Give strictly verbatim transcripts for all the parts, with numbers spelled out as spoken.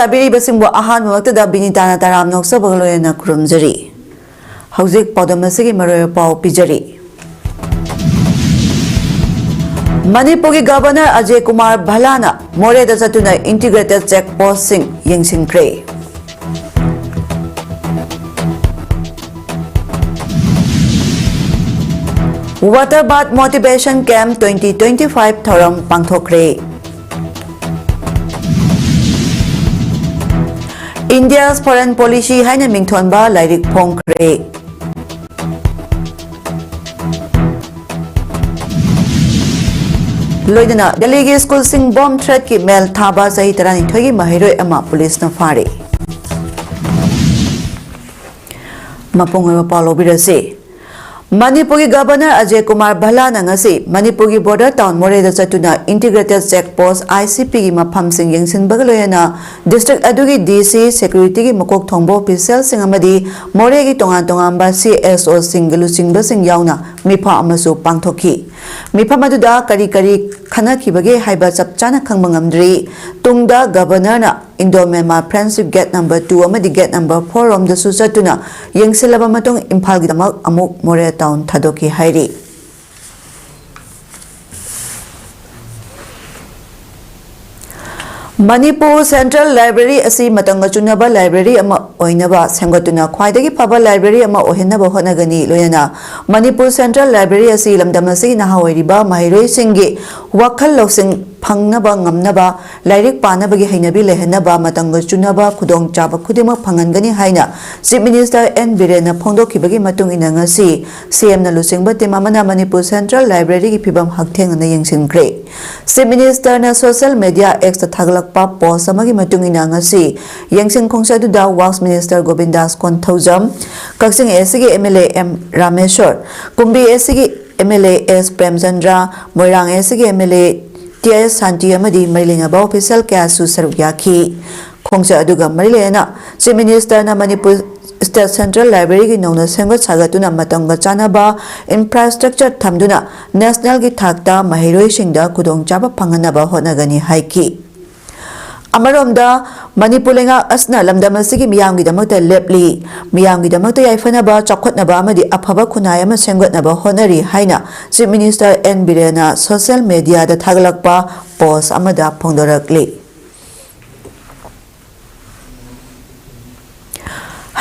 ꯇꯥꯕꯤꯔꯤꯕꯁꯤꯡꯕꯨ ꯑꯍꯥꯟꯕꯃꯛꯇꯗ ꯕꯤꯅꯤꯇꯥꯅ ꯇꯔꯥꯝꯅ ꯑꯣꯛꯆꯕꯒ ꯂꯣꯏꯅꯅ ꯈꯨꯔꯨꯝꯖꯔꯤ꯫ ꯍꯧꯖꯤꯛ ꯄꯥꯎꯗꯝ ꯑꯁꯤꯒꯤ ꯃꯔꯨꯑꯣꯏꯕ ꯄꯥꯎ ꯄꯤꯖꯔꯤ꯫ ꯃꯅꯤꯄꯨꯔꯒꯤ ꯒꯕꯔꯅꯔ ꯑꯖꯦ ꯀꯨꯃꯥꯔ ꯚꯜꯂꯥꯅ ꯃꯣꯔꯦꯗ ꯆꯠꯇꯨꯅ ꯏꯟꯇꯤꯒ꯭ꯔꯦꯇꯦꯗ ꯆꯦꯛ ꯄꯣꯁꯁꯤꯡ ꯌꯦꯡꯁꯤꯟꯈ꯭ꯔꯦ꯫ Water Bath Motivation Camp twenty twenty-five ꯊꯧꯔꯝ ꯄꯥꯡꯊꯣꯛꯈ꯭ꯔꯦ꯫ India's Foreign Policy ꯍꯥꯏꯅ ꯃꯤꯡꯊꯣꯟꯕ ꯂꯥꯏꯔꯤꯛ ꯐꯣꯡꯈ꯭ꯔꯦ꯫ ꯂꯣꯏꯅꯅ ꯗꯦꯜꯂꯤꯒꯤ ꯁ꯭ꯀꯨꯜꯁꯤꯡ ꯕꯣꯝ ꯊ꯭ꯔꯦꯠꯀꯤ ꯃꯦꯜ ꯊꯥꯕ ꯆꯍꯤ ꯇꯔꯥꯅꯤꯊꯣꯏꯒꯤ ꯃꯍꯩꯔꯣꯏ ꯑꯃ ꯄꯨꯂꯤꯁꯅ ꯐꯥꯔꯦ꯫ ꯃꯄꯨꯡ ꯑꯣꯏꯕ ꯄꯥꯎ ꯂꯧꯕꯤꯔꯁꯤ꯫ ꯃꯅꯤꯄꯨꯔꯒꯤ ꯒꯕꯔꯅꯔ ꯑꯖꯦ ꯀꯨꯃꯥꯔ ꯚꯜꯂꯥꯅ ꯉꯁꯤ ꯃꯅꯤꯄꯨꯔꯒꯤ ꯕꯣꯔꯗꯔ ꯇꯥꯎꯟ ꯃꯣꯔꯦꯗ ꯆꯠꯇꯨꯅ integrated check post, I C ꯄꯤꯒꯤ ꯃꯐꯝꯁꯤꯡ ꯌꯦꯡꯁꯤꯟꯕꯒ ꯂꯣꯏꯅꯅ ꯗꯤꯁꯇ꯭ꯔꯤꯛ ꯑꯗꯨꯒꯤ ꯗꯤ ꯁꯤ, ꯁꯦꯀ꯭ꯌꯨꯔꯤꯇꯤꯒꯤ ꯃꯀꯣꯛ ꯊꯣꯡꯕ ꯑꯣꯐꯤꯁꯤꯌꯦꯜꯁꯤꯡ ꯑꯃꯗꯤ ꯃꯣꯔꯦꯒꯤ ꯇꯣꯉꯥꯟ ꯇꯣꯉꯥꯟꯕ ꯁꯤ ꯑꯦꯁ ꯑꯣꯁꯤꯡꯒ ꯂꯨꯆꯤꯡꯕꯁꯤꯡ ꯌꯥꯎꯅ ꯃꯤꯐꯝ ꯑꯃꯁꯨ ꯄꯥꯡꯊꯣꯛꯈꯤ꯫ ꯃꯤꯐꯝ ꯑꯗꯨꯗ ꯀꯔꯤ ꯀꯔꯤ ꯈꯟꯅꯈꯤꯕꯒꯦ ꯍꯥꯏꯕ ꯆꯞ ꯆꯥꯅ ꯈꯪꯕ ꯉꯝꯗ꯭ꯔꯤ꯫ ꯇꯨꯡꯗ ꯒꯕꯔꯅꯔꯅ Indo Myanmar friendship gate number two ꯑꯃꯗꯤ ꯒꯦꯠ ꯅꯝꯕꯔ ꯐꯣꯔ ꯔꯣꯝꯗꯁꯨ ꯆꯠꯇꯨꯅ ꯌꯦꯡꯁꯤꯜꯂꯕ ꯃꯇꯨꯡ ꯏꯝꯐꯥꯜꯒꯤꯗꯃꯛ ꯑꯃꯨꯛ ꯃꯣꯔꯦ ꯇꯥꯎꯟ ꯊꯥꯗꯣꯛꯈꯤ ꯍꯥꯏꯔꯤ꯫ ꯃꯅꯤꯄꯨꯔ ꯁꯦꯟꯇ꯭ꯔꯦꯜ ꯂꯥꯏꯕ꯭ꯔꯦꯔꯤ ꯑꯁꯤ ꯃꯇꯝꯒ ꯆꯨꯅꯕ ꯂꯥꯏꯕ꯭ꯔꯦꯔꯤ ꯑꯃ ꯑꯣꯏꯅꯕ ꯁꯦꯝꯒꯠꯇꯨꯅ ꯈ꯭ꯋꯥꯏꯗꯒꯤ ꯐꯕ ꯂꯥꯏꯕ꯭ꯔꯦꯔꯤ ꯑꯃ ꯑꯣꯏꯍꯟꯅꯕ ꯍꯣꯠꯅꯒꯅꯤ꯫ ꯂꯣꯏꯅꯅ ꯃꯅꯤꯄꯨꯔ ꯁꯦꯟꯇ꯭ꯔꯦꯜ ꯂꯥꯏꯕ꯭ꯔꯦꯔꯤ ꯑꯁꯤ ꯂꯝꯗꯝ ꯑꯁꯤꯒꯤ ꯅꯍꯥ ꯑꯣꯏꯔꯤꯕ ꯃꯍꯩꯔꯣꯏꯁꯤꯡꯒꯤ ꯋꯥꯈꯜ ꯂꯧꯁꯤꯡ ꯐꯪꯅꯕ ꯉꯝꯅꯕ, ꯂꯥꯏꯔꯤꯛ ꯄꯥꯅꯕꯒꯤ ꯍꯩꯅꯕꯤ ꯂꯩꯍꯟꯅꯕ ꯃꯇꯝꯒ ꯆꯨꯅꯕ ꯈꯨꯗꯣꯡꯆꯥꯕ ꯈꯨꯗꯤꯡꯃꯛ ꯐꯪꯍꯟꯒꯅꯤ ꯍꯥꯏꯅ ꯆꯤꯐ ꯃꯤꯅꯤꯁꯇꯔ ꯑꯦꯟ ꯕꯤꯔꯦꯟꯅ ꯐꯣꯡꯗꯣꯛꯈꯤꯕꯒꯤ ꯃꯇꯨꯡ ꯏꯟꯅ ꯉꯁꯤ ꯁꯤ ꯑꯦꯝꯅ ꯂꯨꯆꯤꯡꯕ ꯇꯤꯝ ꯑꯃꯅ ꯃꯅꯤꯄꯨꯔ ꯁꯦꯟꯇ꯭ꯔꯦꯜ ꯂꯥꯏꯕ꯭ꯔꯦꯔꯤꯒꯤ ꯐꯤꯕꯝ ꯍꯛꯊꯦꯡꯅꯅ ꯌꯦꯡꯁꯤꯟꯈ꯭ꯔꯦ꯫ ꯆꯤꯐ ꯃꯤꯅꯤꯁꯇꯔꯅ ꯁꯣꯁꯤꯌꯦꯜ ꯃꯤꯗꯤꯌꯥ ꯑꯦꯛꯁꯇ ꯊꯥꯒꯠꯂꯛꯄ ꯄꯣꯁ ꯑꯃꯒꯤ ꯃꯇꯨꯡ ꯏꯟꯅ ꯉꯁꯤ ꯌꯦꯡꯁꯤꯟ ꯈꯣꯡꯆꯠ ꯑꯗꯨꯗ ꯋꯥꯛꯁ ꯃꯤꯅꯤꯁꯇꯔ ꯒꯣꯕꯤꯟꯗꯥꯁ ꯀꯣꯟꯊꯧꯖꯝ, ꯀꯛꯆꯤꯡ ꯑꯦꯁ ꯁꯤꯒꯤ M L A M Rameshwor, ꯀꯨꯝꯕꯤ ꯑꯦꯁ ꯁꯤꯒꯤ M L A S Premchandra, ꯃꯣꯏꯔꯥꯡ ꯑꯦꯁ ꯁꯤꯒꯤ ꯑꯦꯝ ꯑꯦꯜ ꯑꯦ ꯇꯤ ꯑꯦꯁ ꯁꯥꯟꯇꯤ ꯑꯃꯗꯤ ꯃꯔꯤ ꯂꯩꯅꯕ ꯑꯣꯐꯤꯁꯤꯌꯦꯜ ꯀꯌꯥꯁꯨ ꯁꯔꯨꯛ ꯌꯥꯈꯤ꯫ ꯈꯣꯡꯆꯠ ꯑꯗꯨꯒ ꯃꯔꯤ ꯂꯩꯅꯅ ꯆꯤꯐ ꯃꯤꯅꯤꯁꯇꯔꯅ ꯃꯅꯤꯄꯨꯔ ꯁ꯭ꯇꯦꯠ ꯁꯦꯟꯇ꯭ꯔꯦꯜ ꯂꯥꯏꯕ꯭ꯔꯦꯔꯤꯒꯤ ꯅꯧꯅ ꯁꯦꯝꯒꯠ ꯁꯥꯒꯠꯇꯨꯅ ꯃꯇꯝꯒ ꯆꯥꯟꯅꯕ ꯏꯟꯐ꯭ꯔꯥꯁ꯭ꯇ꯭ꯔꯛꯆꯔ ꯊꯝꯗꯨꯅ ꯅꯦꯁꯅꯦꯜꯒꯤ ꯊꯥꯛꯇ ꯃꯍꯩꯔꯣꯏꯁꯤꯡꯗ ꯈꯨꯗꯣꯡꯆꯥꯕ ꯐꯪꯍꯟꯅꯕ ꯍꯣꯠꯅꯒꯅꯤ ꯍꯥꯏꯈꯤ꯫ ꯑꯃꯔꯣꯝꯗ, ꯃꯅꯤꯄꯨꯔ ꯂꯩꯉꯥꯛ ꯑꯁꯤꯅ ꯂꯝꯗꯝ ꯑꯁꯤꯒꯤ ꯃꯤꯌꯥꯝꯒꯤꯗꯃꯛꯇ ꯂꯦꯞꯂꯤ, ꯃꯤꯌꯥꯝꯒꯤꯗꯃꯛꯇ ꯌꯥꯏꯐꯅꯕ, ꯆꯥꯎꯈꯠꯅꯕ ꯑꯃꯗꯤ ꯑꯐꯕ ꯈꯨꯟꯅꯥꯏ ꯑꯃ ꯁꯦꯝꯒꯠꯅꯕ ꯍꯣꯠꯅꯔꯤ ꯍꯥꯏꯅ Chief Minister ꯑꯦꯟ ꯕꯤꯔꯦꯟꯅ social mediaꯗ ꯊꯥꯒꯠꯂꯛꯄ post ꯑꯃꯗ ꯐꯣꯡꯗꯣꯔꯛꯂꯤ꯫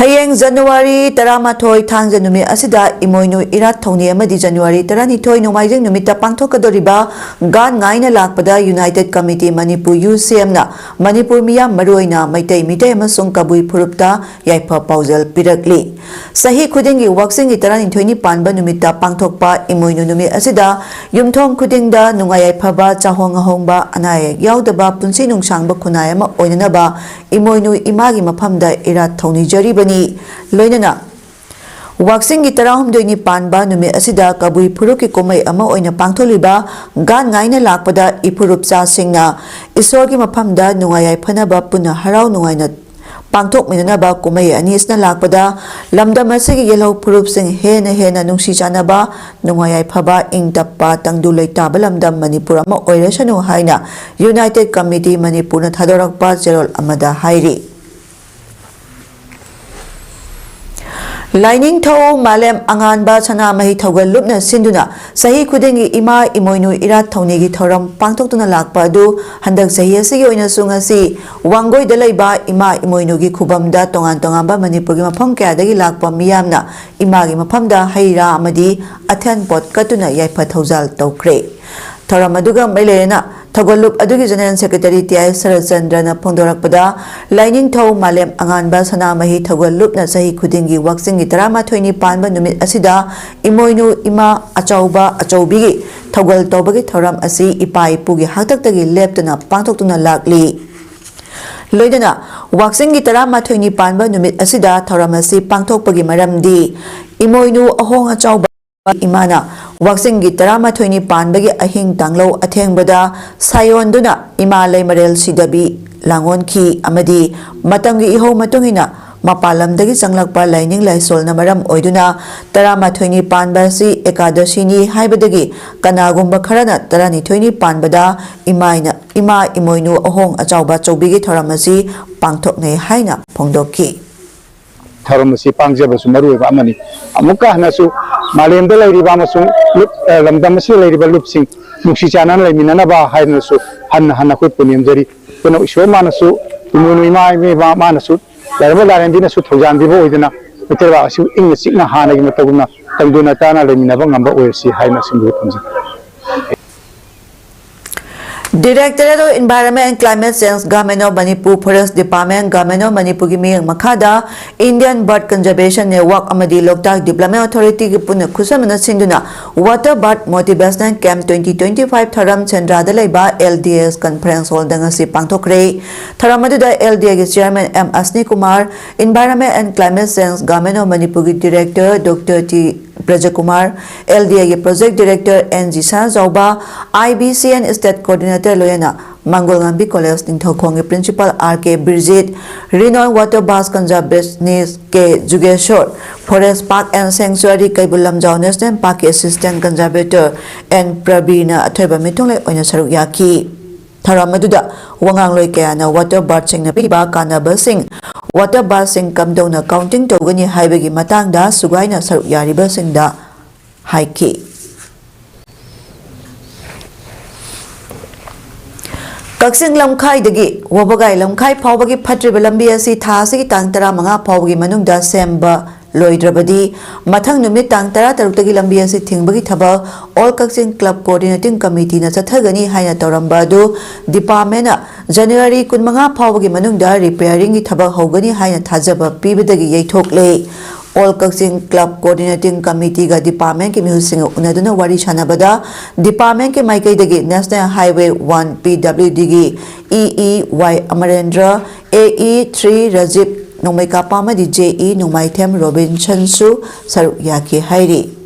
ꯍꯌꯦꯡ January ꯇꯔꯥꯃꯥꯊꯣꯏ ꯊꯥꯡꯖ ꯅꯨꯃꯤꯠ ꯑꯁꯤꯗ ꯏꯃꯣꯏꯅꯨ ꯏꯔꯥꯠ ꯊꯧꯅꯤ ꯑꯃꯗꯤ January ꯇꯔꯥꯅꯤꯊꯣꯏ ꯅꯣꯡꯃꯥꯏꯖꯤꯡ ꯅꯨꯃꯤꯠꯇ ꯄꯥꯡꯊꯣꯛꯀꯗꯧꯔꯤꯕ ꯒꯥꯟ ꯉꯥꯏꯅ ꯂꯥꯛꯄꯗ United Committee Manipur, U C Mꯅ Manipur ꯃꯤꯌꯥꯝ, ꯃꯔꯨꯑꯣꯏꯅ ꯃꯩꯇꯩ, ꯃꯤꯇꯩ ꯑꯃꯁꯨꯡ ꯀꯕꯨꯏ ꯐꯨꯔꯨꯞꯇ ꯌꯥꯏꯐ ꯄꯥꯎꯖꯦꯜ ꯄꯤꯔꯛꯂꯤ꯫ ꯆꯍꯤ ꯈꯨꯗꯤꯡꯒꯤ ꯋꯥꯛꯆꯤꯡꯒꯤ ꯇꯔꯥꯅꯤꯊꯣꯏꯅꯤ ꯄꯥꯟꯕ ꯅꯨꯃꯤꯠꯇ ꯄꯥꯡꯊꯣꯛꯄ ꯏꯃꯣꯏꯅꯨ ꯅꯨꯃꯤꯠ ꯑꯁꯤꯗ ꯌꯨꯝꯊꯣꯡ ꯈꯨꯗꯤꯡꯗ ꯅꯨꯡꯉꯥꯏ ꯌꯥꯏꯐꯕ, ꯆꯥꯍꯣꯡ ꯉꯥꯍꯣꯡꯕ, ꯑꯅꯥ ꯑꯌꯦꯛ ꯌꯥꯎꯗꯕ ꯄꯨꯟꯁꯤ ꯅꯨꯡꯁꯥꯡꯕ ꯈꯨꯟꯅꯥꯏ ꯑꯃ ꯑꯣꯏꯅꯅꯕ ꯏꯃꯣꯏꯅꯨ ꯏꯃꯥꯒꯤ ꯃꯐꯝꯗ ꯏꯔꯥꯠ ꯊꯧꯅꯤꯖꯔꯤꯕꯅꯤ꯫ ꯂꯣꯏꯅꯅ ꯋꯥꯛꯆꯤꯡꯒꯤ ꯇꯔꯥꯍꯨꯝꯗꯣꯏꯅꯤ ꯄꯥꯟꯕ ꯅꯨꯃꯤꯠ ꯑꯁꯤꯗ ꯀꯕꯨꯏ ꯐꯨꯔꯨꯞꯀꯤ ꯀꯨꯝꯍꯩ ꯑꯃ ꯑꯣꯏꯅ ꯄꯥꯡꯊꯣꯛꯂꯤꯕ ꯒꯥꯟ ꯉꯥꯏꯅ ꯂꯥꯛꯄꯗ ꯏꯐꯨꯔꯨꯞꯆꯥꯁꯤꯡꯅ ꯏꯁꯣꯔꯒꯤ ꯃꯐꯝꯗ ꯅꯨꯡꯉꯥꯏ ꯌꯥꯏꯐꯅꯕ ꯄꯨꯟꯅ ꯍꯔꯥꯎ ꯅꯨꯡꯉꯥꯏꯅ ꯄꯥꯡꯊꯣꯛꯃꯤꯟꯅꯅꯕ ꯀꯨꯝꯍꯩ ꯑꯅꯤ ꯑꯁꯤꯅ ꯂꯥꯛꯄꯗ ꯂꯝꯗꯝ ꯑꯁꯤꯒꯤ ꯌꯦꯜꯍꯧ ꯐꯨꯔꯨꯞꯁꯤꯡ ꯍꯦꯟꯅ ꯍꯦꯟꯅ ꯅꯨꯡꯁꯤ ꯆꯥꯟꯅꯕ, ꯅꯨꯡꯉꯥꯏ ꯌꯥꯏꯐꯕ, ꯏꯪ ꯇꯞꯄ, ꯇꯪꯗꯨ ꯂꯩꯇꯥꯕ ꯂꯝꯗꯝ ꯃꯅꯤꯄꯨꯔ ꯑꯃ ꯑꯣꯏꯔꯁꯅꯨ ꯍꯥꯏꯅ United Committee ꯃꯅꯤꯄꯨꯔꯅ ꯊꯥꯗꯣꯔꯛꯄ ꯆꯦꯔꯣꯜ ꯑꯃꯗ ꯍꯥꯏꯔꯤ꯫ ꯂꯥꯏꯅꯤꯡꯊꯧ ꯃꯥꯂꯦꯝ ꯑꯉꯥꯟꯕ ꯁꯅꯥꯃꯍꯤ ꯊꯧꯒꯜ ꯂꯨꯞꯅ ꯁꯤꯟꯗꯨꯅ ꯆꯍꯤ ꯈꯨꯗꯤꯡꯒꯤ ꯏꯃꯥ ꯏꯃꯣꯏꯅꯨ ꯏꯔꯥꯠ ꯊꯧꯅꯤꯒꯤ ꯊꯧꯔꯝ ꯄꯥꯡꯊꯣꯛꯇꯨꯅ ꯂꯥꯛꯄ ꯑꯗꯨ ꯍꯟꯗꯛ ꯆꯍꯤ ꯑꯁꯤꯒꯤ ꯑꯣꯏꯅꯁꯨ ꯉꯁꯤ ꯋꯥꯡꯒꯣꯏꯗ ꯂꯩꯕ ꯏꯃꯥ ꯏꯃꯣꯏꯅꯨꯒꯤ ꯈꯨꯕꯝꯗ ꯇꯣꯉꯥꯟ ꯇꯣꯉꯥꯟꯕ ꯃꯅꯤꯄꯨꯔꯒꯤ ꯃꯐꯝ ꯀꯌꯥꯗꯒꯤ ꯂꯥꯛꯄ ꯃꯤꯌꯥꯝꯅ ꯏꯃꯥꯒꯤ ꯃꯐꯝꯗ ꯍꯩ ꯔꯥ ꯑꯃꯗꯤ ꯑꯊꯦꯟ ꯄꯣꯠ ꯀꯠꯇꯨꯅ ꯌꯥꯏꯐ ꯊꯧꯖꯥꯜ ꯇꯧꯈ꯭ꯔꯦ꯫ ꯊꯧꯔꯝ ꯑꯗꯨꯒ ꯃꯔꯤ ꯂꯩꯅꯅ ꯊꯧꯒꯜꯂꯨꯞ ꯑꯗꯨꯒꯤ General Secretary ꯇꯤ ꯑꯥꯏ ꯁꯔꯠꯆꯟꯗ꯭ꯔꯅ ꯐꯣꯡꯗꯣꯔꯛꯄꯗ, ꯂꯥꯏꯅꯤꯡꯊꯧ ꯃꯥꯂꯦꯝ ꯑꯉꯥꯟꯕ ꯁꯅꯥꯃꯍꯤ ꯊꯧꯒꯜ ꯂꯨꯞꯅ ꯆꯍꯤ ꯈꯨꯗꯤꯡꯒꯤ ꯋꯥꯛꯆꯤꯡꯒꯤ ꯇꯔꯥꯃꯥꯊꯣꯏꯅꯤ ꯄꯥꯟꯕ ꯅꯨꯃꯤꯠ ꯑꯁꯤꯗ ꯏꯃꯣꯏꯅꯨ ꯏꯃꯥ ꯑꯆꯧꯕ ꯑꯆꯧꯕꯤꯒꯤ ꯊꯧꯒꯜ ꯇꯧꯕꯒꯤ ꯊꯧꯔꯝ ꯑꯁꯤ ꯏꯄꯥ ꯏꯄꯨꯒꯤ ꯍꯥꯛꯇꯛꯇꯒꯤ ꯂꯦꯞꯇꯅ ꯄꯥꯡꯊꯣꯛꯇꯨꯅ ꯂꯥꯛꯂꯤ꯫ ꯂꯣꯏꯅꯅ ꯋꯥꯛꯆꯤꯡꯒꯤ ꯇꯔꯥꯃꯥꯊꯣꯏꯅꯤ ꯄꯥꯟꯕ ꯅꯨꯃꯤꯠ ꯑꯁꯤꯗ ꯊꯧꯔꯝ ꯑꯁꯤ ꯄꯥꯡꯊꯣꯛꯄꯒꯤ ꯃꯔꯝꯗꯤ, ꯏꯃꯣꯏꯅꯨ ꯑꯍꯣꯡ ꯑꯆꯥꯎꯕ ꯏꯃꯥꯅ ꯋꯥꯛꯆꯤꯡꯒꯤ ꯇꯔꯥꯃꯥꯊꯣꯏꯅꯤ ꯄꯥꯟꯕꯒꯤ ꯑꯍꯤꯡ ꯇꯥꯡꯂꯧ ꯑꯊꯦꯡꯕꯗ ꯁꯥꯌꯣꯟꯗꯨꯅ ꯏꯃꯥ ꯂꯩꯃꯔꯦꯜ ꯁꯤꯗꯕꯤ ꯂꯥꯡꯑꯣꯟꯈꯤ ꯑꯃꯗꯤ ꯃꯇꯝꯒꯤ ꯏꯍꯧ ꯃꯇꯨꯡ ꯏꯟꯅ ꯃꯄꯥꯟ ꯂꯝꯗꯒꯤ ꯆꯪꯂꯛꯄ ꯂꯥꯏꯅꯤꯡ ꯂꯥꯏꯁꯣꯜꯅ ꯃꯔꯝ ꯑꯣꯏꯗꯨꯅ ꯇꯔꯥꯃꯥꯊꯣꯏꯅꯤ ꯄꯥꯟꯕ ꯑꯁꯤ ꯑꯦꯀꯥꯗꯁꯤꯅꯤ ꯍꯥꯏꯕꯗꯒꯤ ꯀꯅꯥꯒꯨꯝꯕ ꯈꯔꯅ ꯇꯔꯥꯅꯤꯊꯣꯏꯅꯤ ꯄꯥꯟꯕꯗ ꯏꯃꯥꯏꯅ, ꯏꯃꯥ ꯏꯃꯣꯏꯅꯨ ꯑꯍꯣꯡ ꯑꯆꯥꯎꯕ ꯑꯆꯧꯕꯤꯒꯤ ꯊꯧꯔꯝ ꯑꯁꯤ ꯄꯥꯡꯊꯣꯛꯅꯩ ꯍꯥꯏꯅ ꯐꯣꯡꯗꯣꯛꯈꯤ꯫ ꯊꯧꯔꯝ ꯑꯁꯤ ꯄꯥꯡꯖꯕꯁꯨ ꯃꯔꯨꯑꯣꯏꯕ ꯑꯃꯅꯤ꯫ ꯑꯃꯨꯛꯀ ꯍꯟꯅꯁꯨ ꯃꯥꯂꯦꯝꯗ ꯂꯩꯔꯤꯕ ꯑꯃꯁꯨꯡ ꯂꯨꯞ-, ꯑ, ꯂꯝꯗꯝ ꯑꯁꯤꯗ ꯂꯩꯔꯤꯕ ꯂꯨꯞꯁꯤꯡ ꯅꯨꯡꯁꯤ ꯆꯥꯟꯅꯅ ꯂꯩꯃꯤꯟꯅꯅꯕ ꯍꯥꯏꯗꯨꯅꯁꯨ ꯍꯟꯅ ꯍꯟꯅ ꯑꯩꯈꯣꯏ ꯄꯨꯅꯦꯝꯖꯔꯤ꯫ ꯑꯗꯨꯅ ꯏꯁꯣꯔ ꯃꯥꯅꯁꯨ, ꯏꯃꯣꯏꯅꯨ ꯏꯃꯥ ꯏꯕꯦꯝꯃ ꯃꯥꯅꯁꯨ, ꯂꯥꯏꯔꯦꯝꯕ ꯂꯥꯏꯔꯦꯝꯕꯤꯅꯁꯨ ꯊꯧꯖꯥꯟꯕꯤꯕ ꯑꯣꯏꯗꯨꯅ ꯃꯩꯇꯩ ꯂꯩꯕꯥꯛ ꯑꯁꯤꯕꯨ ꯏꯪꯅ ꯆꯤꯛꯅ ꯍꯥꯟꯅꯒꯤ ꯃꯇꯧꯒꯨꯝꯅ ꯇꯪꯗꯨ ꯅꯇꯥꯅ ꯂꯩꯃꯤꯟꯅꯕ ꯉꯝꯕ ꯑꯣꯏꯔꯁꯤ ꯍꯥꯏꯅ ꯑꯁꯨꯝꯕꯗꯨ ꯊꯝꯖꯒꯦ꯫ Directorate of Environment and Climate Change, Government of Manipur, Forest Department, Government of ꯃꯅꯤꯄꯨꯔꯒꯤ ꯃꯤꯠꯌꯦꯡ ꯃꯈꯥꯗ Indian Bird Conservation Network ꯑꯃꯗꯤ ꯂꯣꯛꯇꯥꯛ Development Authority ꯒꯤ ꯄꯨꯟꯅ ꯈꯨꯠꯁꯝꯅꯅ ꯁꯤꯟꯗꯨꯅ Water Bird Motivational Camp twenty twenty-five ꯊꯧꯔꯝ ꯁꯦꯟꯗ꯭ꯔꯥꯗ ꯂꯩꯕ L D S Conference Hall ꯗ ꯉꯁꯤ ꯄꯥꯡꯊꯣꯛꯈ꯭ꯔꯦ꯫ ꯊꯧꯔꯝ ꯑꯗꯨꯗ L D A ꯒꯤ Chairman M Ashni Kumar, Environment and Climate Change, Government of ꯃꯅꯤꯄꯨꯔꯒꯤ Director Doctor T Brajkumar, L D A ꯒꯤ Project Director N G Sanajaoba, I B C N State Coordinator ꯂꯣꯏꯅꯅ ꯃꯪꯒꯣꯜꯉꯥꯝꯕꯤ College ꯅꯤꯡꯊꯧꯈꯣꯡꯒꯤ Principal R K ꯕꯤꯔꯖꯤꯠ, Renowned Water Birds Conservationist K Jugeshor, Forest Park and Sanctuary Keibul Lamjao National Park ꯀꯤ Assistant Conservator N ꯄ꯭ꯔꯕꯤꯔꯅ ꯑꯊꯣꯏꯕ ꯃꯤꯊꯨꯡꯂꯦꯟ ꯑꯣꯏꯅ ꯁꯔꯨꯛ ꯌꯥꯈꯤ꯫ ꯊꯧꯔꯝ ꯑꯗꯨꯗ ꯋꯥꯉꯥꯡꯂꯣꯏ ꯀꯌꯥꯅ water bird ꯁꯤꯡꯅ ꯄꯤꯔꯤꯕ ꯀꯥꯟꯅꯕꯁꯤꯡ, water bird ꯁꯤꯡ ꯀꯝꯗꯧꯅ counting ꯇꯧꯒꯅꯤ ꯍꯥꯏꯕꯒꯤ ꯃꯇꯥꯡꯗ ꯁꯨꯒꯥꯏꯅ ꯁꯔꯨꯛ ꯌꯥꯔꯤꯕꯁꯤꯡꯗ ꯍꯥꯏꯈꯤ꯫ ꯀꯛꯆꯤꯡ ꯂꯝꯈꯥꯏꯗꯒꯤ ꯋꯥꯕꯒꯥꯏ ꯂꯝꯈꯥꯏ ꯐꯥꯎꯕꯒꯤ ꯐꯠꯇ꯭ꯔꯤꯕ ꯂꯝꯕꯤ ꯑꯁꯤ ꯊꯥ ꯑꯁꯤꯒꯤ ꯇꯥꯡ ꯇꯔꯥꯃꯉꯥ ꯐꯥꯎꯕꯒꯤ ꯃꯅꯨꯡꯗ ꯁꯦꯝꯕ ꯂꯣꯏꯗ꯭ꯔꯕꯗꯤ ꯃꯊꯪ ꯅꯨꯃꯤꯠ ꯇꯥꯡ ꯇꯔꯥꯇꯔꯨꯛꯇꯒꯤ ꯂꯝꯕꯤ ꯑꯁꯤ ꯊꯤꯡꯕꯒꯤ ꯊꯕꯛ All Kakching Club Coordinating Committee ꯅ ꯆꯠꯊꯒꯅꯤ ꯍꯥꯏꯅ ꯇꯧꯔꯝꯕ ꯑꯗꯨ department ꯅ January ꯀꯨꯟꯃꯉꯥ ꯐꯥꯎꯕꯒꯤ ꯃꯅꯨꯡꯗ repairing ꯒꯤ ꯊꯕꯛ ꯍꯧꯒꯅꯤ ꯍꯥꯏꯅ ꯊꯥꯖꯕ ꯄꯤꯕꯗꯒꯤ ꯌꯩꯊꯣꯛꯂꯦ꯫ All Kakching Club Coordinating Committee ꯒ department ꯀꯤ ꯃꯤꯍꯨꯠꯁꯤꯡꯒ ꯎꯅꯗꯨꯅ ꯋꯥꯔꯤ ꯁꯥꯟꯅꯕꯗ department ꯀꯤ ꯃꯥꯏꯀꯩꯗꯒꯤ National Highway one P W D ꯒꯤ E E Y ꯑꯃꯔꯦꯟꯗ꯭ꯔ, A E three Rajiv, ꯅꯣꯡꯃꯩꯀꯥꯄꯥ ꯑꯃꯗꯤ J E ꯅꯣꯡꯃꯥꯏꯊꯦꯝ ꯔꯣꯕꯤꯟꯁꯟꯁꯨ ꯁꯔꯨꯛ ꯌꯥꯈꯤ ꯍꯥꯏꯔꯤ꯫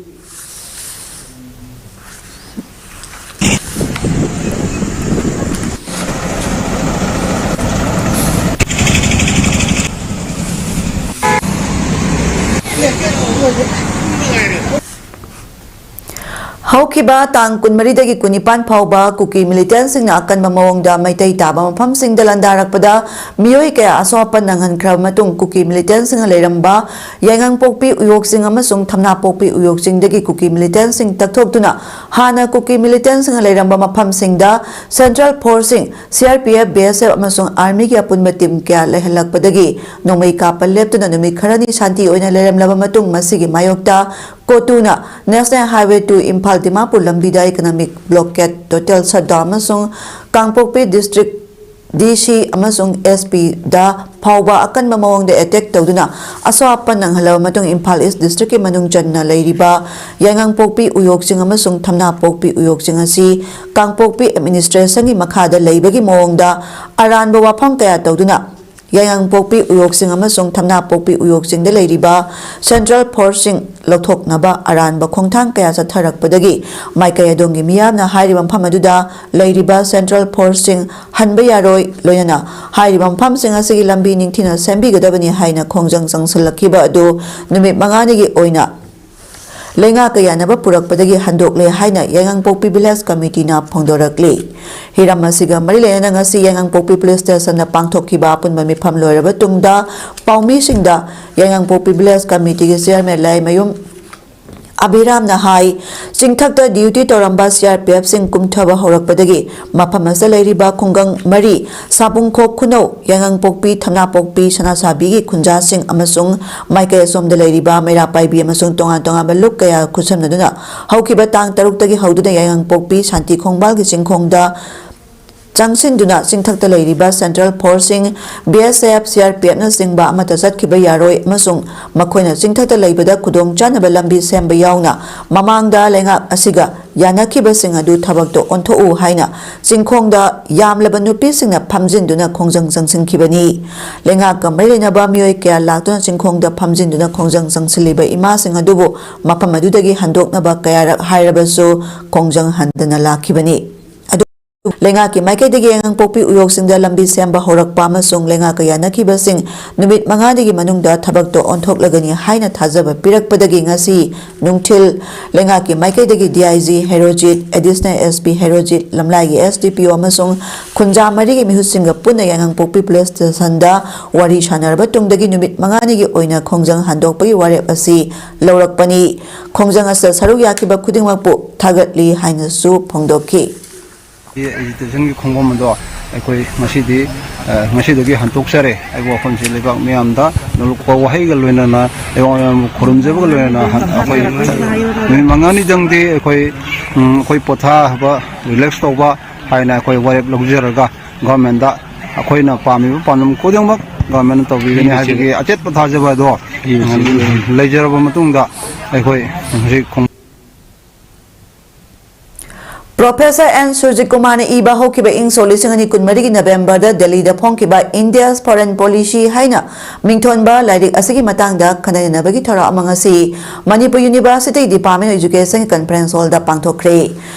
ꯍꯧꯈꯤꯕ ꯇꯥꯡ ꯀꯨꯟꯃꯔꯤꯗꯒꯤ ꯀꯨꯟꯅꯤꯄꯥꯟ ꯐꯥꯎꯕ ꯀꯨꯀꯤ ꯃꯤꯂꯤꯇꯦꯟꯁꯤꯡꯅ ꯑꯀꯟꯕ ꯃꯑꯣꯡꯗ ꯃꯩꯇꯩ ꯇꯥꯕ ꯃꯐꯝꯁꯤꯡꯗ ꯂꯥꯟꯗꯥꯔꯛꯄꯗ ꯃꯤꯑꯣꯏ ꯀꯌꯥ ꯑꯁꯣꯛ ꯑꯄꯟ ꯅꯪꯍꯟꯈ꯭ꯔꯕ ꯃꯇꯨꯡ, ꯀꯨꯀꯤ ꯃꯤꯂꯤꯇꯦꯟꯁꯤꯡꯅ ꯂꯩꯔꯝꯕ ꯌꯥꯏꯉꯪꯄꯣꯛꯄꯤ ꯎꯌꯣꯛꯆꯤꯡ ꯑꯃꯁꯨꯡ ꯊꯝꯅꯥꯄꯣꯛꯄꯤ ꯎꯌꯣꯛꯆꯤꯡꯗꯒꯤ ꯀꯨꯀꯤ ꯃꯤꯂꯤꯇꯦꯟꯁꯤꯡ ꯇꯛꯊꯣꯛꯇꯨꯅ ꯍꯥꯟꯅ ꯀꯨꯀꯤ ꯃꯤꯂꯤꯇꯦꯟꯁꯤꯡꯅ ꯂꯩꯔꯝꯕ ꯃꯐꯝꯁꯤꯡꯗ ꯁꯦꯟꯇ꯭ꯔꯦꯜ ꯐꯣꯔꯁꯁꯤꯡ, C R P F, B S F ꯑꯃꯁꯨꯡ ꯑꯥꯔꯃꯤꯒꯤ ꯑꯄꯨꯟꯕ ꯇꯤꯝ ꯀꯌꯥ ꯂꯩꯍꯜꯂꯛꯄꯗꯒꯤ ꯅꯣꯡꯃꯩ ꯀꯥꯞꯄ ꯂꯦꯞꯇꯨꯅ ꯅꯨꯃꯤꯠ ꯈꯔꯅꯤ ꯁꯥꯟꯇꯤ ꯑꯣꯏꯅ ꯂꯩꯔꯝꯂꯕ ꯃꯇꯨꯡ, ꯃꯁꯤꯒꯤ ꯃꯥꯌꯣꯛꯇ ꯀꯣꯇꯨꯅ national highway two Imphal Dimapur ꯂꯝꯕꯤꯗ ꯏꯀꯣꯅꯣꯃꯤꯛ ꯕ꯭ꯂꯣꯀꯦꯠ, ꯇꯣꯇꯦꯜ ꯁꯠꯗꯥꯎꯟ ꯑꯃꯁꯨꯡ ꯀꯥꯡꯄꯣꯛꯄꯤ ꯗꯤꯁꯇ꯭ꯔꯤꯛ ꯗꯤ ꯁꯤ ꯑꯃꯁꯨꯡ ꯑꯦꯁ ꯄꯤꯗ ꯐꯥꯎꯕ ꯑꯀꯟꯕ ꯃꯑꯣꯡꯗ ꯑꯦꯇꯦꯛ ꯇꯧꯗꯨꯅ ꯑꯁꯣꯛ ꯑꯄꯟ ꯅꯪꯍꯜꯂꯕ ꯃꯇꯨꯡ, ꯏꯝꯐꯥꯜ ꯏꯁ ꯗꯤꯁꯇ꯭ꯔꯤꯛꯀꯤ ꯃꯅꯨꯡ ꯆꯟꯅ ꯂꯩꯔꯤꯕ ꯌꯥꯏꯉꯪꯄꯣꯛꯄꯤ ꯎꯌꯣꯛꯆꯤꯡ ꯑꯃꯁꯨꯡ ꯊꯝꯅꯥꯄꯣꯛꯄꯤ ꯎꯌꯣꯛꯆꯤꯡ ꯑꯁꯤ ꯀꯥꯡꯄꯣꯛꯄꯤ ꯑꯦꯗꯃꯤꯅꯤꯁꯇ꯭ꯔꯦꯁꯟꯒꯤ ꯃꯈꯥꯗ ꯂꯩꯕꯒꯤ ꯃꯑꯣꯡꯗ ꯑꯔꯥꯟꯕ ꯋꯥꯐꯝ ꯀꯌꯥ ꯇꯧꯗꯨꯅ ꯌꯥꯏꯉꯪꯄꯣꯛꯄꯤ ꯎꯌꯣꯛꯆꯤꯡ ꯑꯃꯁꯨꯡ ꯊꯝꯅꯥꯄꯣꯛꯄꯤ ꯎꯌꯣꯛꯆꯤꯡꯗ ꯂꯩꯔꯤꯕ ꯁꯦꯟꯇ꯭ꯔꯦꯜ ꯐꯣꯔꯁꯁꯤꯡ ꯂꯧꯊꯣꯛꯅꯕ ꯑꯔꯥꯟꯕ ꯈꯣꯡꯊꯥꯡ ꯀꯌꯥ ꯆꯠꯊꯔꯛꯄꯗꯒꯤ ꯃꯥꯏꯀꯩ ꯑꯗꯣꯝꯒꯤ ꯃꯤꯌꯥꯝꯅ ꯍꯥꯏꯔꯤꯕ ꯃꯐꯝ ꯑꯗꯨꯗ ꯂꯩꯔꯤꯕ ꯁꯦꯟꯇ꯭ꯔꯦꯜ ꯐꯣꯔꯁꯁꯤꯡ ꯍꯟꯕ ꯌꯥꯔꯣꯏ, ꯂꯣꯏꯅꯅ ꯍꯥꯏꯔꯤꯕ ꯃꯐꯝꯁꯤꯡ ꯑꯁꯤꯒꯤ ꯂꯝꯕꯤ ꯅꯤꯡꯊꯤꯅ ꯁꯦꯝꯕꯤꯒꯗꯕꯅꯤ ꯍꯥꯏꯅ ꯈꯣꯡꯖꯪ ꯆꯪꯁꯤꯜꯂꯛꯈꯤꯕ ꯑꯗꯨ ꯅꯨꯃꯤꯠ ꯃꯉꯥꯅꯤꯒꯤ ꯑꯣꯏꯅ ꯂꯩꯉꯥꯛꯀ ꯌꯥꯅꯕ ꯄꯨꯔꯛꯄꯗꯒꯤ ꯍꯟꯗꯣꯛꯂꯦ ꯍꯥꯏꯅ ꯌꯥꯏꯉꯪꯄꯣꯛꯄꯤ ꯚꯤꯂꯦꯖ ꯀꯃꯤꯇꯤꯅ ꯐꯣꯡꯗꯣꯔꯛꯂꯤ꯫ ꯍꯤꯔꯝ ꯑꯁꯤꯒ ꯃꯔꯤ ꯂꯩꯅꯅ ꯉꯁꯤ ꯌꯥꯏꯉꯪꯄꯣꯛꯄꯤ ꯄꯨꯂꯤꯁ ꯁ꯭ꯇꯦꯁꯟꯗ ꯄꯥꯡꯊꯣꯛꯈꯤꯕ ꯑꯄꯨꯟꯕ ꯃꯤꯐꯝ ꯂꯣꯏꯔꯕ ꯇꯨꯡꯗ ꯄꯥꯎꯃꯤꯁꯤꯡꯗ ꯌꯥꯏꯉꯪꯄꯣꯛꯄꯤ ꯚꯤꯂꯦꯖ ꯀꯃꯤꯇꯤꯒꯤ ꯆꯤꯌꯔꯃꯦꯟ ꯂꯥꯏꯃꯌꯨꯝ ꯑꯕꯤꯔꯥꯝꯅ ꯍꯥꯏ, ꯆꯤꯡꯊꯛꯇ ꯗ꯭ꯌꯨꯇꯤ ꯇꯧꯔꯝꯕ ꯁꯤ ꯑꯥꯔ ꯄꯤ ꯑꯦꯐꯁꯤꯡ ꯀꯨꯝꯊꯕ ꯍꯧꯔꯛꯄꯗꯒꯤ ꯃꯐꯝ ꯑꯁꯤꯗ ꯂꯩꯔꯤꯕ ꯈꯨꯡꯒꯪ ꯃꯔꯤ, ꯁꯥꯕꯨꯡꯈꯣꯛ ꯈꯨꯅꯧ, ꯌꯥꯏꯉꯪꯄꯣꯛꯄꯤ, ꯊꯝꯅꯥꯄꯣꯛꯄꯤ, ꯁꯅꯥꯁꯥꯕꯤꯒꯤ ꯈꯨꯟꯖꯥꯁꯤꯡ ꯑꯃꯁꯨꯡ ꯃꯥꯏꯀꯩ ꯑꯁꯣꯝꯗ ꯂꯩꯔꯤꯕ ꯃꯩꯔꯥ ꯄꯥꯏꯕꯤ ꯑꯃꯁꯨꯡ ꯇꯣꯉꯥꯟ ꯇꯣꯉꯥꯟꯕ ꯂꯨꯞ ꯀꯌꯥ ꯈꯨꯠꯁꯝꯅꯗꯨꯅ ꯍꯧꯈꯤꯕ ꯇꯥꯡ ꯇꯔꯨꯛꯇꯒꯤ ꯍꯧꯗꯨꯅ ꯌꯥꯏꯉꯪꯄꯣꯛꯄꯤ ꯁꯥꯟꯇꯤ ꯈꯣꯡꯕꯥꯜꯒꯤ ꯆꯤꯡꯈꯣꯡꯗ ꯆꯪꯁꯤꯟꯗꯨꯅ ꯆꯤꯡꯊꯛꯇ ꯂꯩꯔꯤꯕ ꯁꯦꯟꯇ꯭ꯔꯦꯜ ꯐꯣꯔꯁꯁꯤꯡ, ꯕꯤ ꯑꯦꯁ ꯑꯦꯐ, ꯁꯤ ꯑꯥꯔ ꯄꯤ ꯑꯦꯐꯅꯆꯤꯡꯕ ꯑꯃꯠꯇ ꯆꯠꯈꯤꯕ ꯌꯥꯔꯣꯏ ꯑꯃꯁꯨꯡ ꯃꯈꯣꯏꯅ ꯆꯤꯡꯊꯛꯇ ꯂꯩꯕꯗ ꯈꯨꯗꯣꯡꯆꯥꯅꯕ ꯂꯝꯕꯤ ꯁꯦꯝꯕ ꯌꯥꯎꯅ ꯃꯃꯥꯡꯗ ꯂꯩꯉꯥꯛ ꯑꯁꯤꯒ ꯌꯥꯅꯈꯤꯕꯁꯤꯡ ꯑꯗꯨ ꯊꯕꯛꯇ ꯑꯣꯟꯊꯣꯛꯎ ꯍꯥꯏꯅ ꯆꯤꯡꯈꯣꯡꯗ ꯌꯥꯝꯂꯕ ꯅꯨꯄꯤꯁꯤꯡꯅ ꯐꯝꯖꯤꯟꯗꯨꯅ ꯈꯣꯡꯖꯪ ꯆꯪꯁꯤꯟꯈꯤꯕꯅꯤ꯫ ꯂꯩꯉꯥꯛꯀ ꯃꯔꯤ ꯂꯩꯅꯕ ꯃꯤꯑꯣꯏ ꯀꯌꯥ ꯂꯥꯛꯇꯨꯅ ꯆꯤꯡꯈꯣꯡꯗ ꯐꯝꯖꯤꯟꯗꯨꯅ ꯈꯣꯡꯖꯪ ꯆꯪꯁꯤꯜꯂꯤꯕ ꯏꯃꯥꯁꯤꯡ ꯑꯗꯨꯕꯨ ꯃꯐꯝ ꯑꯗꯨꯗꯒꯤ ꯍꯟꯗꯣꯛꯅꯕ ꯀꯌꯥꯔꯛ ꯍꯥꯏꯔꯕꯁꯨ ꯈꯣꯡꯖꯪ ꯍꯟꯗꯅ ꯂꯥꯛꯈꯤꯕꯅꯤ꯫ ꯑꯗꯨꯕꯨ ꯂꯩꯉꯥꯛꯀꯤ ꯃꯥꯏꯀꯩꯗꯒꯤ ꯌꯥꯏꯉꯪꯄꯣꯛꯄꯤ ꯎꯌꯣꯛꯁꯤꯡꯗ ꯂꯝꯕꯤ ꯁꯦꯝꯕ ꯍꯧꯔꯛꯄ ꯑꯃꯁꯨꯡ ꯂꯩꯉꯥꯛꯀ ꯌꯥꯅꯈꯤꯕꯁꯤꯡ ꯅꯨꯃꯤꯠ ꯃꯉꯥꯅꯤꯒꯤ ꯃꯅꯨꯡꯗ ꯊꯕꯛꯇꯣ ꯑꯣꯟꯊꯣꯛꯂꯒꯅꯤ ꯍꯥꯏꯅ ꯊꯥꯖꯕ ꯄꯤꯔꯛꯄꯗꯒꯤ ꯉꯁꯤ ꯅꯨꯡꯊꯤꯜ ꯂꯩꯉꯥꯛꯀꯤ ꯃꯥꯏꯀꯩꯗꯒꯤ D I G Herojit, Additional S P Herojit, ꯂꯝꯂꯥꯏꯒꯤ S D P O ꯑꯃꯁꯨꯡ ꯈꯨꯟꯖꯥ ꯃꯔꯤꯒꯤ ꯃꯤꯍꯨꯠꯁꯤꯡꯒ ꯄꯨꯟꯅ ꯌꯥꯏꯉꯪꯄꯣꯛꯄꯤ ꯄꯨꯂꯤꯁ ꯁ꯭ꯇꯦꯁꯟꯗ ꯋꯥꯔꯤ ꯁꯥꯟꯅꯔꯕ ꯇꯨꯡꯗꯒꯤ ꯅꯨꯃꯤꯠ ꯃꯉꯥꯅꯤꯒꯤ ꯑꯣꯏꯅ ꯈꯣꯡꯖꯪ ꯍꯟꯗꯣꯛꯄꯒꯤ ꯋꯥꯔꯦꯞ ꯑꯁꯤ ꯂꯧꯔꯛꯄꯅꯤ꯫ ꯈꯣꯡꯖꯪ ꯑꯁꯤꯗ ꯁꯔꯨꯛ ꯌꯥꯈꯤꯕ ꯈꯨꯗꯤꯡꯃꯛꯄꯨ ꯊꯥꯒꯠꯂꯤ ꯍꯥꯏꯅꯁꯨ ꯐꯣꯡꯗꯣꯛꯈꯤ꯫ ꯑꯦꯖꯤꯇꯦꯁꯟꯒꯤ ꯈꯣꯡꯐꯝ ꯑꯗꯣ ꯑꯩꯈꯣꯏ ꯉꯁꯤꯗꯤ, ꯑ, ꯉꯁꯤꯗꯒꯤ ꯍꯟꯗꯣꯛꯆꯔꯦ꯫ ꯑꯩꯕꯨ ꯋꯥꯐꯝꯁꯤ ꯂꯩꯕꯥꯛ ꯃꯤꯌꯥꯝꯗ ꯅꯣꯂꯨꯛꯄ ꯋꯥꯍꯩꯒ ꯂꯣꯏꯅꯅ ꯂꯩꯕꯥꯛ ꯃꯤꯌꯥꯝꯕꯨ ꯈꯨꯔꯨꯝꯖꯕꯒ ꯂꯣꯏꯅꯅ ꯍꯟ-, ꯑꯩꯈꯣꯏ ꯅꯨꯃꯤꯠ ꯃꯉꯥꯅꯤꯗꯪꯗꯤ ꯑꯩꯈꯣꯏ, ꯎꯝ, ꯑꯩꯈꯣꯏ ꯄꯣꯊꯥꯕ, ꯔꯤꯂꯦꯛꯁ ꯇꯧꯕ ꯍꯥꯏꯅ ꯑꯩꯈꯣꯏ ꯋꯥꯔꯦꯞ ꯂꯧꯖꯔꯒ ꯒꯣꯔꯃꯦꯟꯗ ꯑꯩꯈꯣꯏꯅ ꯄꯥꯝꯃꯤꯕ ꯄꯥꯟꯗꯝ ꯈꯨꯗꯤꯡꯃꯛ ꯒꯣꯔꯃꯦꯟꯅ ꯇꯧꯕꯤꯒꯅꯤ ꯍꯥꯏꯕꯒꯤ ꯑꯆꯦꯠꯄ ꯊꯥꯖꯕ ꯑꯗꯣ ꯂꯩꯖꯔꯕ ꯃꯇꯨꯡꯗ ꯑꯩꯈꯣꯏ ꯍꯧꯖꯤꯛ ꯈꯣꯡ- Professor N ꯁꯨꯔꯖꯤꯠꯀꯨꯃꯥꯔꯅ ꯏꯕ ꯍꯧꯈꯤꯕ ꯏꯪ ꯁꯣꯛ ꯂꯤꯁꯤꯡ ꯑꯅꯤ ꯀꯨꯟꯃꯔꯤꯒꯤ ꯅꯕꯦꯝꯕꯔꯗ ꯗꯦꯜꯂꯤꯗ ꯐꯣꯡꯈꯤꯕ India's Foreign Policy ꯍꯥꯏꯅ ꯃꯤꯡꯊꯣꯟꯕ ꯂꯥꯏꯔꯤꯛ ꯑꯁꯤꯒꯤ ꯃꯇꯥꯡꯗ ꯈꯟꯅ ꯅꯩꯅꯕꯒꯤ ꯊꯧꯔꯝ ꯑꯃ ꯉꯁꯤ Manipur University Department of Education Conference Hallꯗ ꯄꯥꯡꯊꯣꯛꯈ꯭ꯔꯦ꯫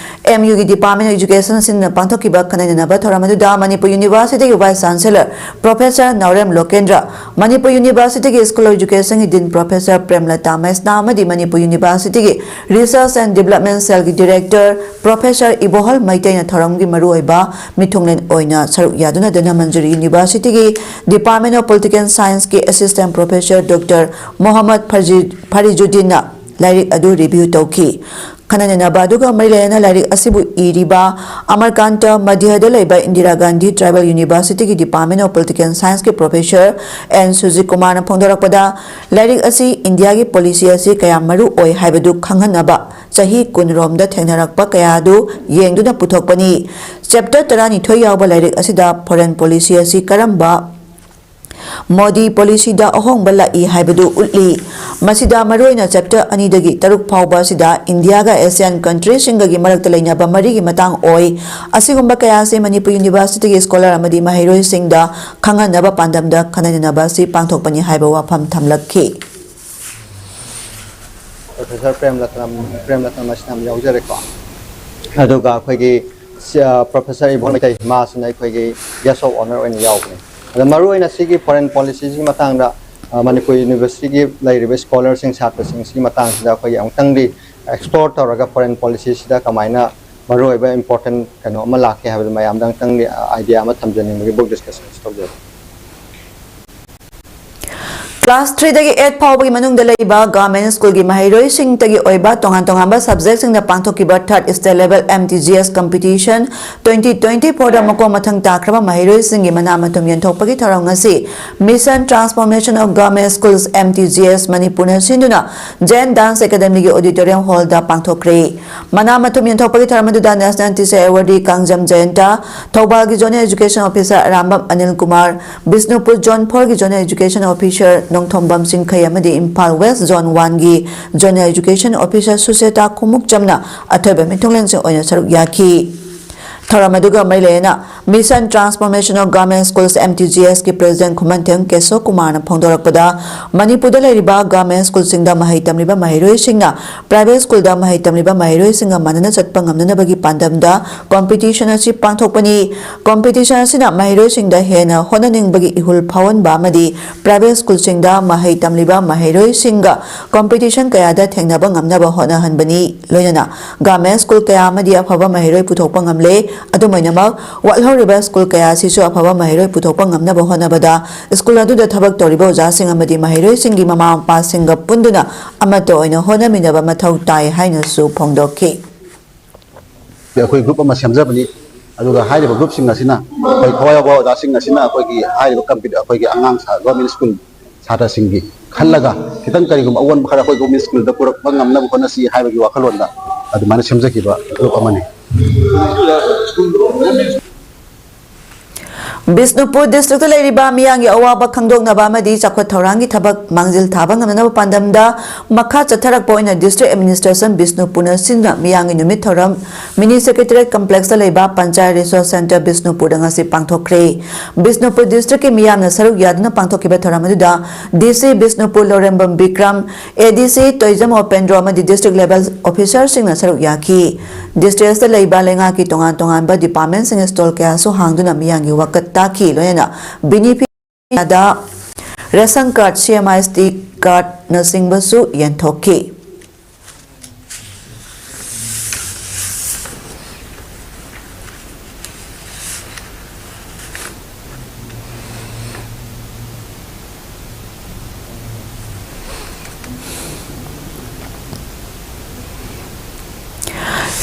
M Uꯒꯤ Department of Education ꯑꯁꯤꯅ ꯄꯥꯡꯊꯣꯛꯈꯤꯕ ꯈꯟꯅ ꯅꯩꯅꯕ ꯊꯧꯔꯝ ꯑꯗꯨꯗ Manipur Universityꯒꯤ Vice Chancellor Professor Naorem ꯂꯣꯀꯦꯟꯗ꯭ꯔ, Manipur Universityꯒꯤ School of Educationꯒꯤ Dean Professor ꯄ꯭ꯔꯦꯝꯂꯇꯥ ꯃꯩꯁꯅꯥ ꯑꯃꯗꯤ Manipur Universityꯒꯤ Research and Development Cellꯒꯤ Director Professor ꯏꯕꯣꯍꯜ ꯃꯩꯇꯩꯅ ꯊꯧꯔꯝꯒꯤ ꯃꯔꯨꯑꯣꯏꯕ ꯃꯤꯊꯨꯡꯂꯦꯟ ꯑꯣꯏꯅ ꯁꯔꯨꯛ ꯌꯥꯗꯨꯅ Dhanamanjuri Universityꯒꯤ Department of Political Scienceꯀꯤ Assistant Professor Doctor Mohammad ꯐꯔꯖꯤ-, ꯐꯔꯤꯖꯨꯗꯤꯟꯅ ꯂꯥꯏꯔꯤꯛ ꯑꯗꯨ review ꯇꯧꯈꯤ꯫ ꯈꯟꯅ ꯅꯩꯅꯕ ꯑꯗꯨꯒ ꯃꯔꯤ ꯂꯩꯅꯅ ꯂꯥꯏꯔꯤꯛ ꯑꯁꯤꯕꯨ ꯏꯔꯤꯕ ꯑꯃꯔꯀꯥꯟꯇ ꯃꯙ꯭ꯌꯗ ꯂꯩꯕ Indira Gandhi Tribal Universityꯒꯤ Department of Political Scienceꯀꯤ Professor N Sujit ꯀꯨꯃꯥꯔꯅ ꯐꯣꯡꯗꯣꯔꯛꯄꯗ, ꯂꯥꯏꯔꯤꯛ ꯑꯁꯤ ꯏꯟꯗꯤꯌꯥꯒꯤ policy ꯑꯁꯤ ꯀꯌꯥꯝ ꯃꯔꯨ ꯑꯣꯏ ꯍꯥꯏꯕꯗꯨ ꯈꯪꯍꯟꯅꯕ ꯆꯍꯤ ꯀꯨꯟꯔꯣꯝꯗ ꯊꯦꯡꯅꯔꯛꯄ ꯀꯌꯥ ꯑꯗꯨ ꯌꯦꯡꯗꯨꯅ ꯄꯨꯊꯣꯛꯄꯅꯤ꯫ Chapter ꯇꯔꯥꯅꯤꯊꯣꯏ ꯌꯥꯎꯕ ꯂꯥꯏꯔꯤꯛ ꯑꯁꯤꯗ foreign policy ꯑꯁꯤ ꯀꯔꯝꯕ ꯃꯣꯗꯤ policyꯗ ꯑꯍꯣꯡꯕ ꯂꯥꯛꯏ ꯍꯥꯏꯕꯗꯨ ꯎꯠꯂꯤ꯫ ꯃꯁꯤꯗ ꯃꯔꯨꯑꯣꯏꯅ chapter ꯑꯅꯤꯗꯒꯤ ꯇꯔꯨꯛ ꯐꯥꯎꯕ ꯑꯁꯤꯗ ꯏꯟꯗꯤꯌꯥꯒ ASEAN countryꯁꯤꯡꯒꯒꯤ ꯃꯔꯛꯇ ꯂꯩꯅꯕ ꯃꯔꯤꯒꯤ ꯃꯇꯥꯡ ꯑꯣꯏ꯫ ꯑꯁꯤꯒꯨꯝꯕ ꯀꯌꯥ ꯑꯁꯤ ꯃꯅꯤꯄꯨꯔ Universityꯒꯤ scholar ꯑꯃꯗꯤ ꯃꯍꯩꯔꯣꯏꯁꯤꯡꯗ ꯈꯪꯍꯟꯅꯕ ꯄꯥꯟꯗꯝꯗ ꯈꯟꯅ ꯅꯩꯅꯕ ꯑꯁꯤ ꯄꯥꯡꯊꯣꯛꯄꯅꯤ ꯍꯥꯏꯕ ꯋꯥꯐꯝ ꯊꯝꯂꯛꯈꯤ꯫ Professor ꯄ꯭ꯔꯦꯝꯂꯇꯥ, ꯄ꯭ꯔꯦꯝꯂꯇꯥ ꯃꯩꯁꯅꯥꯝ ꯌꯥꯎꯖꯔꯦꯀꯣ꯫ ꯑꯗꯨꯒ ꯑꯩꯈꯣꯏꯒꯤ ꯁꯤ, ꯑ, Professor ꯏꯕꯣꯟ ꯃꯩꯇꯩ, ꯃꯥꯁꯤꯅ ꯑꯩꯈꯣꯏꯒꯤ guest of honour ꯑꯣꯏꯅ ꯌꯥꯎꯕꯅꯤ꯫ ꯑꯗ ꯃꯔꯨꯑꯣꯏꯅ ꯁꯤꯒꯤ foreign policyꯁꯤꯒꯤ ꯃꯇꯥꯡꯗ, ꯑ, ꯃꯅꯤꯄꯨꯔ Universityꯒꯤ ꯂꯩꯔꯤꯕ scholarꯁꯤꯡ, ꯁꯥꯇ꯭ꯔꯁꯤꯡꯁꯤꯒꯤ ꯃꯇꯥꯡꯁꯤꯗ ꯑꯩꯈꯣꯏꯒꯤ ꯑꯃꯨꯛꯇꯪꯗꯤ explore ꯇꯧꯔꯒ foreign policyꯁꯤꯗ ꯀꯃꯥꯏꯅ ꯃꯔꯨꯑꯣꯏꯕ important ꯀꯩꯅꯣ ꯑꯃ ꯂꯥꯛꯀꯦ ꯍꯥꯏꯕꯗꯨ ꯃꯌꯥꯝꯗ ꯑꯃꯨꯛꯇꯪꯗꯤ, ꯑ, idea ꯑꯃ ꯊꯝꯖꯅꯤꯡꯕꯒꯤ book discussion ꯇꯧꯖꯕꯅꯤ꯫ Class threeꯗꯒꯤ eight ꯐꯥꯎꯕꯒꯤ ꯃꯅꯨꯡꯗ ꯂꯩꯕ government schoolꯒꯤ ꯃꯍꯩꯔꯣꯏꯁꯤꯡꯇꯒꯤ ꯑꯣꯏꯕ ꯇꯣꯉꯥꯟ ꯇꯣꯉꯥꯟꯕ subjectꯁꯤꯡꯗ ꯄꯥꯡꯊꯣꯛꯈꯤꯕ third state level M T G S competition twenty twenty fourꯗ ꯃꯀꯣꯛ ꯃꯊꯪ ꯇꯥꯈ꯭ꯔꯕ ꯃꯍꯩꯔꯣꯏꯁꯤꯡꯒꯤ ꯃꯅꯥ ꯃꯊꯨꯝ ꯌꯦꯟꯊꯣꯛꯄꯒꯤ ꯊꯧꯔꯝ ꯉꯁꯤ Mission Transformation of Government Schools, M T G S, ꯃꯅꯤꯄꯨꯔꯅ ꯁꯤꯟꯗꯨꯅ Jain Dance Academyꯒꯤ auditorium hallꯗ ꯄꯥꯡꯊꯣꯛꯈ꯭ꯔꯦ꯫ ꯃꯅꯥ ꯃꯊꯨꯝ ꯌꯦꯟꯊꯣꯛꯄꯒꯤ ꯊꯧꯔꯝ ꯑꯗꯨꯗ National Teacher Awardee Kangjam ꯖꯌꯟꯇ, ꯊꯧꯕꯥꯜꯒꯤ Zonal Education Officer Arambam Anil Kumar, Bishnupur Zone fourꯒꯤ Zonal Education Officer Nongthombam ꯆꯤꯡꯈꯩ ꯑꯃꯗꯤ Imphal West Zone oneꯒꯤ Zonal Education Officer ꯁꯨꯁꯦꯇꯥ ꯈꯨꯃꯨꯛꯆꯝꯅ ꯑꯊꯣꯏꯕ ꯃꯤꯊꯨꯡꯂꯦꯟꯁꯤꯡ ꯑꯣꯏꯅ ꯁꯔꯨꯛ ꯌꯥꯈꯤ꯫ ꯊꯧꯔꯝ ꯑꯗꯨꯒ ꯃꯔꯤ ꯂꯩꯅꯅ Mission Transformation of Government Schools, M T G Sꯀꯤ President ꯈꯨꯃꯟꯊꯦꯝ ꯀꯦꯁꯣ ꯀꯨꯃꯥꯔꯅ ꯐꯣꯡꯗꯣꯔꯛꯄꯗ, ꯃꯅꯤꯄꯨꯔꯗ ꯂꯩꯔꯤꯕ government schoolꯁꯤꯡꯗ ꯃꯍꯩ ꯇꯝꯂꯤꯕ ꯃꯍꯩꯔꯣꯏꯁꯤꯡꯅ private schoolꯗ ꯃꯍꯩ ꯇꯝꯂꯤꯕ ꯃꯍꯩꯔꯣꯏꯁꯤꯡꯒ ꯃꯥꯟꯅꯅ ꯆꯠꯄ ꯉꯝꯅꯅꯕꯒꯤ ꯄꯥꯟꯗꯝꯗ competition ꯑꯁꯤ ꯄꯥꯡꯊꯣꯛꯄꯅꯤ꯫ Competition ꯑꯁꯤꯅ ꯃꯍꯩꯔꯣꯏꯁꯤꯡꯗ ꯍꯦꯟꯅ ꯍꯣꯠꯅꯅꯤꯡꯕꯒꯤ ꯏꯍꯨꯜ ꯐꯥꯎꯍꯟꯕ ꯑꯃꯗꯤ private schoolꯁꯤꯡꯗ ꯃꯍꯩ ꯇꯝꯂꯤꯕ ꯃꯍꯩꯔꯣꯏꯁꯤꯡꯒ competition ꯀꯌꯥꯗ ꯊꯦꯡꯅꯕ ꯉꯝꯅꯕ ꯍꯣꯠꯅꯍꯟꯕꯅꯤ꯫ ꯂꯣꯏꯅꯅ government school ꯀꯌꯥ ꯑꯃꯗꯤ ꯑꯐꯕ ꯃꯍꯩꯔꯣꯏ ꯄꯨꯊꯣꯛꯄ ꯉꯝꯂꯦ꯫ ꯑꯗꯨꯝ ꯑꯣꯏꯅꯃꯛ, ꯋꯥꯠꯍꯧꯔꯤꯕ school ꯀꯌꯥ ꯑꯁꯤꯁꯨ ꯑꯐꯕ ꯃꯍꯩꯔꯣꯏ ꯄꯨꯊꯣꯛꯄ ꯉꯝꯅꯕ ꯍꯣꯠꯅꯕꯗ school ꯑꯗꯨꯗ ꯊꯕꯛ ꯇꯧꯔꯤꯕ ꯑꯣꯖꯥꯁꯤꯡ ꯑꯃꯗꯤ ꯃꯍꯩꯔꯣꯏꯁꯤꯡꯒꯤ ꯃꯃꯥ ꯃꯄꯥꯁꯤꯡꯒ ꯄꯨꯟꯗꯨꯅ ꯑꯃꯠꯇ ꯑꯣꯏꯅ ꯍꯣꯠꯅꯃꯤꯟꯅꯕ ꯃꯊꯧ ꯇꯥꯏ ꯍꯥꯏꯅꯁꯨ ꯐꯣꯡꯗꯣꯛꯈꯤ꯫ ꯑꯩꯈꯣꯏ group ꯑꯃ ꯁꯦꯝꯖꯕꯅꯤ꯫ ꯑꯗꯨꯒ ꯍꯥꯏꯔꯤꯕ groupꯁꯤꯡ ꯑꯁꯤꯅ, ꯑꯩꯈꯣꯏ ꯊꯋꯥꯏ ꯌꯥꯎꯕ ꯑꯣꯖꯥꯁꯤꯡ ꯑꯁꯤꯅ ꯑꯩꯈꯣꯏꯒꯤ ꯍꯥꯏꯔꯤꯕ compet-, ꯑꯩꯈꯣꯏꯒꯤ ꯑꯉꯥꯡ ꯁꯥ-, government school ꯁꯥꯇ꯭ꯔꯁꯤꯡꯒꯤ ꯈꯜꯂꯒ, ꯈꯤꯇꯪ ꯀꯔꯤꯒꯨꯝꯕ ꯑꯑꯣꯟꯕ ꯈꯔ ꯑꯩꯈꯣꯏ government schoolꯗ ꯄꯨꯔꯛꯄ ꯉꯝꯅꯕ ꯍꯣꯠꯅꯁꯤ ꯍꯥꯏꯕꯒꯤ ꯋꯥꯈꯜꯂꯣꯟꯗ ꯑꯗꯨꯃꯥꯏꯅ ꯁꯦꯝꯖꯈꯤꯕ group ꯑꯃꯅꯤ꯫ ꯕꯤꯁꯅꯨꯄꯨꯔ ꯗꯤꯁꯇ꯭ꯔꯤꯛꯇ ꯂꯩꯔꯤꯕ ꯃꯤꯌꯥꯝꯒꯤ ꯑꯋꯥꯕ ꯈꯪꯗꯣꯛꯅꯕ ꯑꯃꯗꯤ ꯆꯥꯎꯈꯠ ꯊꯧꯔꯥꯡꯒꯤ ꯊꯕꯛ ꯃꯥꯡꯖꯤꯜ ꯊꯥꯕ ꯉꯝꯅꯅꯕ ꯄꯥꯟꯗꯝꯗ ꯃꯈꯥ ꯆꯠꯊꯔꯛꯄ ꯑꯣꯏꯅ ꯗꯤꯁꯇ꯭ꯔꯤꯛ ꯑꯦꯗꯃꯤꯅꯤꯁꯇ꯭ꯔꯦꯁꯟ ꯕꯤꯁꯅꯨꯄꯨꯔꯅ ꯁꯤꯟꯕ ꯃꯤꯌꯥꯝꯒꯤ ꯅꯨꯃꯤꯠ ꯊꯧꯔꯝ ꯃꯤꯅꯤ ꯁꯦꯀ꯭ꯔꯦꯇꯦꯔꯤꯌꯦꯠ ꯀꯝꯄ꯭ꯂꯦꯛꯁꯇ ꯂꯩꯕ ꯄꯟꯆꯥꯌꯠ ꯔꯤꯁꯣꯔꯁ ꯁꯦꯟꯇꯔ ꯕꯤꯁꯅꯨꯄꯨꯔꯗ ꯉꯁꯤ ꯄꯥꯡꯊꯣꯛꯈ꯭ꯔꯦ꯫ ꯕꯤꯁꯅꯨꯄꯨꯔ ꯗꯤꯁꯇ꯭ꯔꯤꯛꯀꯤ ꯃꯤꯌꯥꯝꯅ ꯁꯔꯨꯛ ꯌꯥꯗꯨꯅ ꯄꯥꯡꯊꯣꯛꯈꯤꯕ ꯊꯧꯔꯝ ꯑꯗꯨꯗ ꯗꯤ ꯁꯤ ꯕꯤꯁꯅꯨꯄꯨꯔ ꯂꯧꯔꯦꯝꯕꯝ ꯕꯤꯀ꯭ꯔꯝ, ꯑꯦ ꯗꯤ ꯁꯤ ꯇꯣꯏꯖꯝ ꯎꯄꯦꯟꯗ꯭ꯔꯣ ꯑꯃꯗꯤ ꯗꯤꯁꯇ꯭ꯔꯤꯛ ꯂꯦꯚꯦꯜ ꯑꯣꯐꯤꯁꯥꯔꯁꯤꯡꯅ ꯁꯔꯨꯛ ꯌꯥꯈꯤ꯫ ꯗꯤꯁꯇ꯭ꯔꯤꯛ ꯑꯁꯤꯗ ꯂꯩꯕ ꯂꯩꯉꯥꯛꯀꯤ ꯇꯣꯉꯥꯟ ꯇꯣꯉꯥꯟꯕ ꯗꯤꯄꯥꯔꯠꯃꯦꯟꯁꯤꯡꯒꯤ ꯁ꯭ꯇꯣꯜ ꯀꯌꯥꯁꯨ ꯍꯥꯡꯗꯨꯅ ꯃꯤꯌꯥꯝꯒꯤ ꯋꯥꯀꯠ ꯇꯥꯈꯤ꯫ ꯂꯣꯏꯅꯅ ꯕꯤꯅꯤꯐꯤꯁꯤꯌꯥꯔꯤꯗ ration card, C M I S T ꯀꯥꯔꯗꯅꯆꯤꯡꯕꯁꯨ ꯌꯦꯟꯊꯣꯛꯈꯤ꯫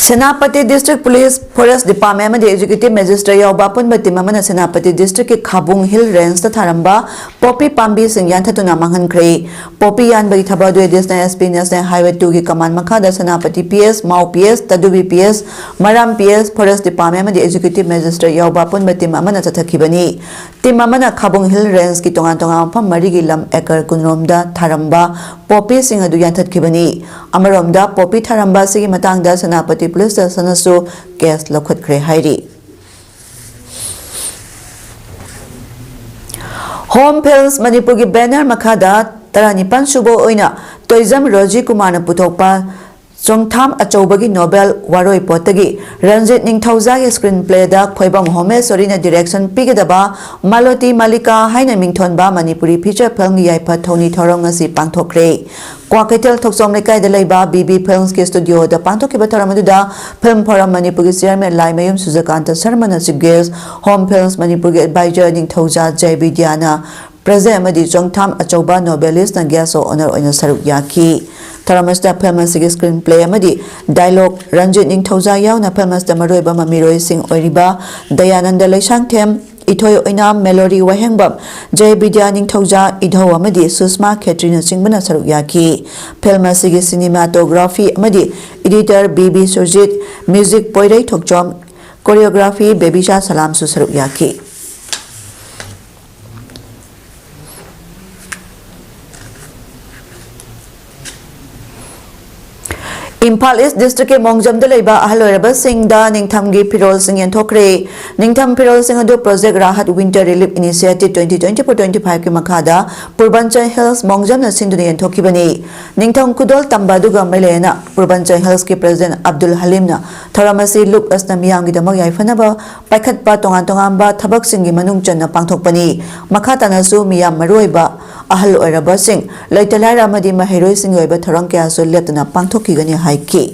Senapati district police, forest department ꯑꯃꯗꯤ ꯑꯦꯛꯖꯤꯀ꯭ꯌꯨꯇꯤꯚ ꯃꯦꯖꯤꯁꯇ꯭ꯔꯦꯠ ꯌꯥꯎꯕ ꯑꯄꯨꯟꯕ ꯇꯤꯝ ꯑꯃꯅ ꯁꯦꯅꯥꯄꯇꯤ ꯗꯤꯁꯇ꯭ꯔꯤꯛꯀꯤ ꯈꯥꯕꯨꯡ ꯍꯤꯜ ꯔꯦꯟꯖꯇ ꯊꯥꯔꯝꯕ ꯄꯣꯄꯤ ꯄꯥꯝꯕꯤꯁꯤꯡ ꯌꯥꯟꯊꯠꯇꯨꯅ ꯃꯥꯡꯍꯟꯈ꯭ꯔꯦ꯫ ꯄꯣꯄꯤ ꯌꯥꯟꯕꯒꯤ ꯊꯕꯛ ꯑꯗꯨ additional S P national highway ꯇꯨꯒꯤ ꯀꯃꯥꯟ ꯃꯈꯥꯗ Senapati P S, Mao P S, Tadubi P S, Maram P S, forest department ꯑꯃꯗꯤ ꯑꯦꯛꯖꯤꯀ꯭ꯌꯨꯇꯤꯚ ꯃꯦꯖꯤꯁꯇ꯭ꯔꯦꯠ ꯌꯥꯎꯕ ꯑꯄꯨꯟꯕ ꯇꯤꯝ ꯑꯃꯅ ꯆꯠꯊꯈꯤꯕꯅꯤ꯫ ꯇꯤꯝ ꯑꯃꯅ ꯈꯥꯕꯨꯡ ꯍꯤꯜ ꯔꯦꯟꯖꯀꯤ ꯇꯣꯉꯥꯟ ꯇꯣꯉꯥꯟꯕ ꯃꯐꯝ ꯃꯔꯤꯒꯤ ꯂꯝ ꯑꯦꯀꯔ ꯀꯨꯟꯔꯣꯝꯗ ꯊꯥꯔꯝꯕ ꯄꯣꯄꯤꯁꯤꯡ ꯑꯗꯨ ꯌꯥꯟꯊꯠꯈꯤꯕꯅꯤ꯫ ꯑꯃꯔꯣꯝꯗ, ꯄꯣꯄꯤ ꯊꯥꯔꯝꯕ ꯑꯁꯤꯒꯤ ꯃꯇꯥꯡꯗ ꯁꯦꯅꯥꯄꯇꯤ ꯄꯨꯂꯤꯁ ꯁ꯭ꯇꯦꯁꯟꯅꯁꯨ ꯀꯦꯁ ꯂꯧꯈꯠꯈ꯭ꯔꯦ ꯍꯥꯏꯔꯤ꯫ ꯍꯣꯝ ꯐꯤꯜꯝꯁ ꯃꯅꯤꯄꯨꯔꯒꯤ ꯕꯦꯅꯔ ꯃꯈꯥꯗ ꯇꯔꯥꯅꯤꯄꯥꯟ ꯁꯨꯕ ꯑꯣꯏꯅ ꯇꯣꯏꯖꯝ ꯔꯣꯖꯤ ꯀꯨꯃꯥꯔꯅ ꯄꯨꯊꯣꯛꯄ ꯆꯣꯡꯊꯥꯝ ꯑꯆꯧꯕꯒꯤ ꯅꯣꯕꯦꯜ ꯋꯥꯔꯣꯏ ꯄꯣꯠꯇꯒꯤ ꯔꯟꯖꯤꯠ ꯅꯤꯡꯊꯧꯖꯥꯒꯤ ꯁ꯭ꯀ꯭ꯔꯤꯟ ꯄ꯭ꯂꯦꯗ ꯈꯣꯏꯕꯝ ꯍꯣꯃꯦꯁꯣꯔꯤꯅ ꯗꯤꯔꯦꯛꯁꯟ ꯄꯤꯒꯗꯕ ꯃꯥꯂꯣꯇꯤ ꯃꯥꯂꯤꯀꯥ ꯍꯥꯏꯅ ꯃꯤꯡꯊꯣꯟꯕ ꯃꯅꯤꯄꯨꯔꯤ ꯐꯤꯆꯔ ꯐꯤꯜꯝꯒꯤ ꯌꯥꯏꯐ ꯊꯧꯅꯤ ꯊꯧꯔꯝ ꯉꯁꯤ ꯄꯥꯡꯊꯣꯛꯈ꯭ꯔꯦ꯫ ꯀ꯭ꯋꯥꯀꯩꯊꯦꯜ ꯊꯣꯛꯆꯣꯝ ꯂꯩꯀꯥꯏꯗ ꯂꯩꯕ ꯕꯤ ꯕꯤ ꯐꯤꯜꯝꯁꯀꯤ ꯁ꯭ꯇꯨꯗꯤꯑꯣꯗ ꯄꯥꯡꯊꯣꯛꯈꯤꯕ ꯊꯧꯔꯝ ꯑꯗꯨꯗ ꯐꯤꯜꯝ ꯐꯣꯔꯝ ꯃꯅꯤꯄꯨꯔꯒꯤ chairman Laimayum ꯁꯨꯖꯀꯥꯟꯇ ꯁꯔꯃꯅ chief gas, home ꯐꯤꯜꯝꯁ ꯃꯅꯤꯄꯨꯔꯒꯤ ꯑꯦꯗꯚꯥꯏꯖꯔ ꯅꯤꯡꯊꯧꯖꯥ ꯖꯌꯕꯤꯗ꯭ꯌꯥꯅ ꯄ꯭ꯔꯖꯦꯟ ꯑꯃꯗꯤ ꯆꯣꯡꯊꯥꯝ ꯑꯆꯧꯕ ꯅꯣꯕꯦꯂꯤꯁꯅ ꯒꯦꯁ ꯑꯣꯐ ꯑꯣꯅꯔ ꯑꯣꯏꯅ ꯁꯔꯨꯛ ꯌꯥꯈꯤ꯫ ꯊꯧꯔꯝ ꯑꯁꯤꯗ ꯐꯤꯜꯝ ꯑꯁꯤꯒꯤ ꯁ꯭ꯀ꯭ꯔꯤꯟ ꯄ꯭ꯂꯦ ꯑꯃꯗꯤ ꯗꯥꯏꯂꯣꯒ ꯔꯟꯖꯤꯠ ꯅꯤꯡꯊꯧꯖꯥ ꯌꯥꯎꯅ ꯐꯤꯜꯝ ꯑꯁꯤꯗ ꯃꯔꯨꯑꯣꯏꯕ ꯃꯃꯤꯔꯣꯏꯁꯤꯡ ꯑꯣꯏꯔꯤꯕ ꯗꯌꯥꯅꯟꯗ ꯂꯩꯁꯥꯡꯊꯦꯝ, ꯏꯊꯣꯏ ꯑꯣꯏꯅꯥꯝ, ꯃꯦꯂꯣꯔꯤ ꯋꯥꯍꯦꯡꯕꯝ, ꯖꯌꯕꯤꯗ꯭ꯌꯥ ꯅꯤꯡꯊꯧꯖꯥ, ꯏꯙꯧ ꯑꯃꯗꯤ ꯁꯨꯁꯃꯥ ꯈꯦꯇ꯭ꯔꯤꯅꯆꯤꯡꯕꯅ ꯁꯔꯨꯛ ꯌꯥꯈꯤ꯫ ꯐꯤꯜꯝ ꯑꯁꯤꯒꯤ ꯁꯤꯅꯦꯃꯥꯇꯣꯒ꯭ꯔꯥꯐꯤ ꯑꯃꯗꯤ editor B B Surjit, music Poirei Thokchom, choreography Bebisha ꯁꯂꯥꯝꯁꯨ ꯁꯔꯨꯛ ꯌꯥꯈꯤ꯫ ꯏꯝꯐꯥꯜ ꯏꯁ ꯗꯤꯁꯇ꯭ꯔꯤꯛꯀꯤ ꯃꯣꯡꯖꯝꯗ ꯂꯩꯕ ꯑꯍꯜ ꯑꯣꯏꯔꯕꯁꯤꯡꯗ ꯅꯤꯡꯊꯝꯒꯤ ꯐꯤꯔꯣꯜꯁꯤꯡ ꯌꯦꯟꯊꯣꯛꯈ꯭ꯔꯦ꯫ ꯅꯤꯡꯊꯝ ꯐꯤꯔꯣꯜꯁꯤꯡ ꯑꯗꯨ Project Rahat Winter Relief Initiative twenty twenty-four twenty-five ꯀꯤ ꯃꯈꯥꯗ ꯄꯨꯔꯕꯟꯆꯜ ꯍꯤꯜꯁ ꯃꯣꯡꯖꯝꯅ ꯁꯤꯟꯗꯨꯅ ꯌꯦꯟꯊꯣꯛꯈꯤꯕꯅꯤ꯫ ꯅꯤꯡꯊꯝ ꯈꯨꯗꯣꯜ ꯇꯝꯕ ꯑꯗꯨꯒ ꯃꯔꯤ ꯂꯩꯅꯅ ꯄꯨꯔꯕꯟꯆꯜ ꯍꯤꯜꯁꯀꯤ President ꯑꯕꯗꯨꯜ ꯍꯂꯤꯝꯅ ꯊꯧꯔꯝ ꯑꯁꯤ ꯂꯨꯞ ꯑꯁꯅ ꯃꯤꯌꯥꯝꯒꯤꯗꯃꯛ ꯌꯥꯏꯐꯅꯕ ꯄꯥꯏꯈꯠꯄ ꯇꯣꯉꯥꯟ ꯇꯣꯉꯥꯟꯕ ꯊꯕꯛꯁꯤꯡꯒꯤ ꯃꯅꯨꯡ ꯆꯟꯅ ꯄꯥꯡꯊꯣꯛꯄꯅꯤ꯫ ꯃꯈꯥ ꯇꯥꯅꯁꯨ ꯃꯤꯌꯥꯝ, ꯃꯔꯨꯑꯣꯏꯕ ꯑꯍꯜ ꯑꯣꯏꯔꯕꯁꯤꯡ, ꯂꯩꯇ ꯂꯥꯏꯔ ꯑꯃꯗꯤ ꯃꯍꯩꯔꯣꯏꯁꯤꯡꯒꯤ ꯑꯣꯏꯕ ꯊꯧꯔꯝ ꯀꯌꯥꯁꯨ ꯂꯦꯞꯇꯅ ꯄꯥꯡꯊꯣꯛꯈꯤꯒꯅꯤ ꯍꯥꯏꯈꯤ꯫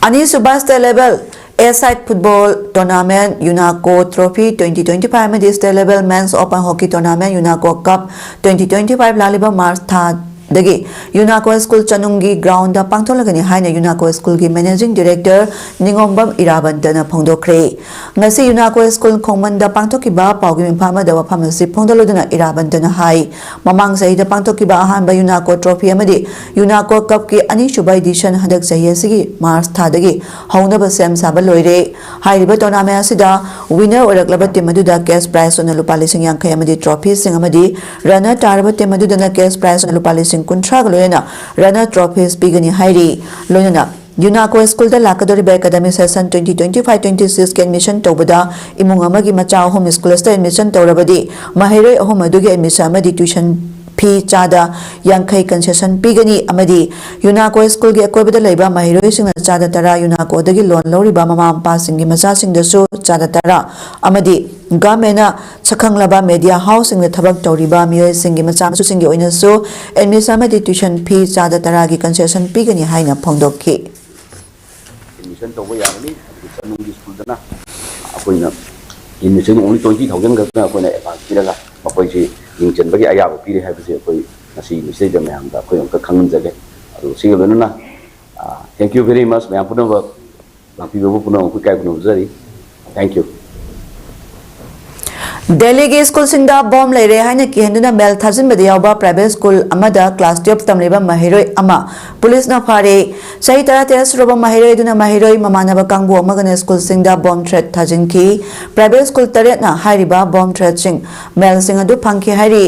ꯑꯅꯤꯁꯨꯕ State Level A-side Football Tournament UNACO Trophy twenty twenty-five ꯑꯃꯗꯤ State Level Men's Open Hockey Tournament UNACO Cup twenty twenty-five ꯂꯥꯛꯂꯤꯕ ꯃꯥꯔꯆ ꯊꯥꯗꯒꯤ ꯌꯨꯅꯥꯀꯣ ꯁ꯭ꯀꯨꯜ ꯆꯅꯨꯡꯒꯤ ꯒ꯭ꯔꯥꯎꯟꯗ ꯄꯥꯡꯊꯣꯛꯂꯒꯅꯤ ꯍꯥꯏꯅ ꯌꯨꯅꯥꯀꯣ ꯁ꯭ꯀꯨꯜꯒꯤ Managing Director ꯅꯤꯉꯣꯝꯕꯝ ꯏꯔꯥꯕꯟꯇꯅ ꯐꯣꯡꯗꯣꯛꯈ꯭ꯔꯦ꯫ ꯉꯁꯤ ꯌꯨꯅꯥꯀꯣ ꯁ꯭ꯀꯨꯜ ꯈꯣꯡꯃꯟꯗ ꯄꯥꯡꯊꯣꯛꯈꯤꯕ ꯄꯥꯎꯒꯤ ꯃꯤꯐꯝ ꯑꯃꯗ ꯋꯥꯐꯝ ꯑꯁꯤ ꯐꯣꯡꯗꯣꯛꯂꯗꯨꯅ ꯏꯔꯥꯕꯟꯇꯅ ꯍꯥꯏ, ꯃꯃꯥꯡ ꯆꯍꯤꯗ ꯄꯥꯡꯊꯣꯛꯈꯤꯕ ꯑꯍꯥꯟꯕ ꯌꯨꯅꯥꯀꯣ ꯇ꯭ꯔꯣꯐꯤ ꯑꯃꯗꯤ ꯌꯨꯅꯥꯀꯣ ꯀꯞꯀꯤ ꯑꯅꯤꯁꯨꯕ edition ꯍꯟꯗꯛ ꯆꯍꯤ ꯑꯁꯤꯒꯤ ꯃꯥꯔꯆ ꯊꯥꯗꯒꯤ ꯍꯧꯅꯕ ꯁꯦꯝ ꯁꯥꯕ ꯂꯣꯏꯔꯦ꯫ ꯍꯥꯏꯔꯤꯕ tournament ꯑꯁꯤꯗ winner ꯑꯣꯏꯔꯛꯂꯕ team ꯑꯗꯨꯗ cash prize ꯑꯣꯏꯅ ꯂꯨꯄꯥ ꯂꯤꯁꯤꯡ ꯌꯥꯡꯈꯩ ꯑꯃꯗꯤ trophyꯁꯤꯡ ꯑꯃꯗꯤ runner ꯇꯥꯔꯕ team ꯑꯗꯨꯗꯅ cash prize ꯑꯣꯏꯅ ꯂꯨꯄꯥ ꯂꯤꯁꯤꯡ ꯀꯨꯟꯊ꯭ꯔꯥꯒ ꯂꯣꯏꯅꯅ runner trophies ꯄꯤꯒꯅꯤ ꯍꯥꯏꯔꯤ꯫ ꯂꯣꯏꯅꯅ ꯌꯨꯅꯥꯀꯣ ꯁ꯭ꯀꯨꯜꯗ ꯂꯥꯛꯀꯗꯧꯔꯤꯕ academic session twenty twenty-five twenty-sixꯀꯤ admission ꯇꯧꯕꯗ ꯏꯃꯨꯡ ꯑꯃꯒꯤ ꯃꯆꯥ ꯑꯍꯨꯝ ꯁ꯭ꯀꯨꯜ ꯑꯁꯤꯗ admission ꯇꯧꯔꯕꯗꯤ ꯃꯍꯩꯔꯣꯏ ꯑꯍꯨꯝ ꯑꯗꯨꯒꯤ admission ꯑꯃꯗꯤ tuition fee ꯆꯥꯗ ꯌꯥꯡꯈꯩ concession ꯄꯤꯒꯅꯤ ꯑꯃꯗꯤ ꯌꯨꯅꯥꯀꯣ ꯁ꯭ꯀꯨꯜꯒꯤ ꯑꯀꯣꯏꯕꯗ ꯂꯩꯕ ꯃꯍꯩꯔꯣꯏꯁꯤꯡꯅ ꯆꯥꯗ ꯇꯔꯥ ꯌꯨꯅꯥꯀꯣꯗꯒꯤ loan ꯂꯧꯔꯤꯕ ꯃꯃꯥ ꯃꯄꯥꯁꯤꯡꯒꯤ ꯃꯆꯥꯁꯤꯡꯗꯁꯨ ꯆꯥꯗ ꯇꯔꯥ ꯑꯃꯗꯤ governmentꯅ ꯁꯛꯈꯪꯂꯕ media houseꯁꯤꯡꯗ ꯊꯕꯛ ꯇꯧꯔꯤꯕ ꯃꯤꯑꯣꯏꯁꯤꯡꯒꯤ ꯃꯆꯥ ꯃꯁꯨꯁꯤꯡꯒꯤ ꯑꯣꯏꯅꯁꯨ admission ꯑꯃꯗꯤ tuition fee ꯆꯥꯗ ꯇꯔꯥꯒꯤ concession ꯄꯤꯒꯅꯤ ꯍꯥꯏꯅ ꯐꯣꯡꯗꯣꯛꯈꯤ꯫ Admission ꯇꯧꯕ ꯌꯥꯒꯅꯤ꯫ ꯑꯗꯨꯒ ꯆꯅꯨꯡꯒꯤ ꯁ꯭ꯀꯨꯜꯗꯅ ꯑꯩꯈꯣꯏꯅ admission only twenty thousand ꯈꯛꯇꯅ ꯑꯩꯈꯣꯏꯅ advance ꯄꯤꯔꯒ ꯃꯈꯣꯏꯁꯤ ꯃꯤꯡ ꯆꯟꯕꯒꯤ ꯑꯌꯥꯕ ꯄꯤꯔꯦ ꯍꯥꯏꯕꯁꯤ ꯑꯩꯈꯣꯏ ꯉꯁꯤ ꯃꯁꯤꯗꯩꯗ ꯃꯌꯥꯝꯗ ꯑꯩꯈꯣꯏ ꯑꯃꯨꯛꯇ ꯈꯪꯍꯟꯖꯒꯦ꯫ ꯑꯗꯨ ꯁꯤꯒ ꯂꯣꯏꯅꯅ, ꯑ, thank you very much ꯃꯌꯥꯝ ꯄꯨꯝꯅꯃꯛ ꯂꯥꯛꯄꯤꯕꯕꯨ ꯄꯨꯝꯅꯃꯛꯄꯨ ꯏꯀꯥꯏ ꯈꯨꯝꯅꯖꯔꯤ꯫ Thank you꯫ ꯗꯦꯜꯂꯤꯒꯤ ꯁ꯭ꯀꯨꯜꯁꯤꯡꯗ ꯕꯣꯝ ꯂꯩꯔꯦ ꯍꯥꯏꯅ ꯀꯤꯍꯟꯗꯨꯅ ꯃꯦꯜ ꯊꯥꯖꯤꯟꯕꯗ ꯌꯥꯎꯕ ꯄ꯭ꯔꯥꯏꯚꯦꯠ ꯁ꯭ꯀꯨꯜ ꯑꯃꯗ ꯀ꯭ꯂꯥꯁ ꯇꯨꯌꯦꯜꯐ ꯇꯝꯂꯤꯕ ꯃꯍꯩꯔꯣꯏ ꯑꯃ ꯄꯨꯂꯤꯁꯅ ꯐꯥꯔꯦ꯫ ꯆꯍꯤ ꯇꯔꯥꯇꯔꯦꯠ ꯁꯨꯔꯕ ꯃꯍꯩꯔꯣꯏ ꯑꯗꯨꯅ ꯃꯍꯩꯔꯣꯏ ꯃꯃꯥꯟꯅꯕ ꯀꯥꯡꯕꯨ ꯑꯃꯒꯅ ꯁ꯭ꯀꯨꯜꯁꯤꯡꯗ ꯕꯣꯝ ꯊ꯭ꯔꯦꯠ ꯊꯥꯖꯤꯟꯈꯤ꯫ ꯄ꯭ꯔꯥꯏꯚꯦꯠ ꯁ꯭ꯀꯨꯜ ꯇꯔꯦꯠꯅ ꯍꯥꯏꯔꯤꯕ ꯕꯣꯝ ꯊ꯭ꯔꯦꯠꯁꯤꯡ ꯃꯦꯜꯁꯤꯡ ꯑꯗꯨ ꯐꯪꯈꯤ ꯍꯥꯏꯔꯤ꯫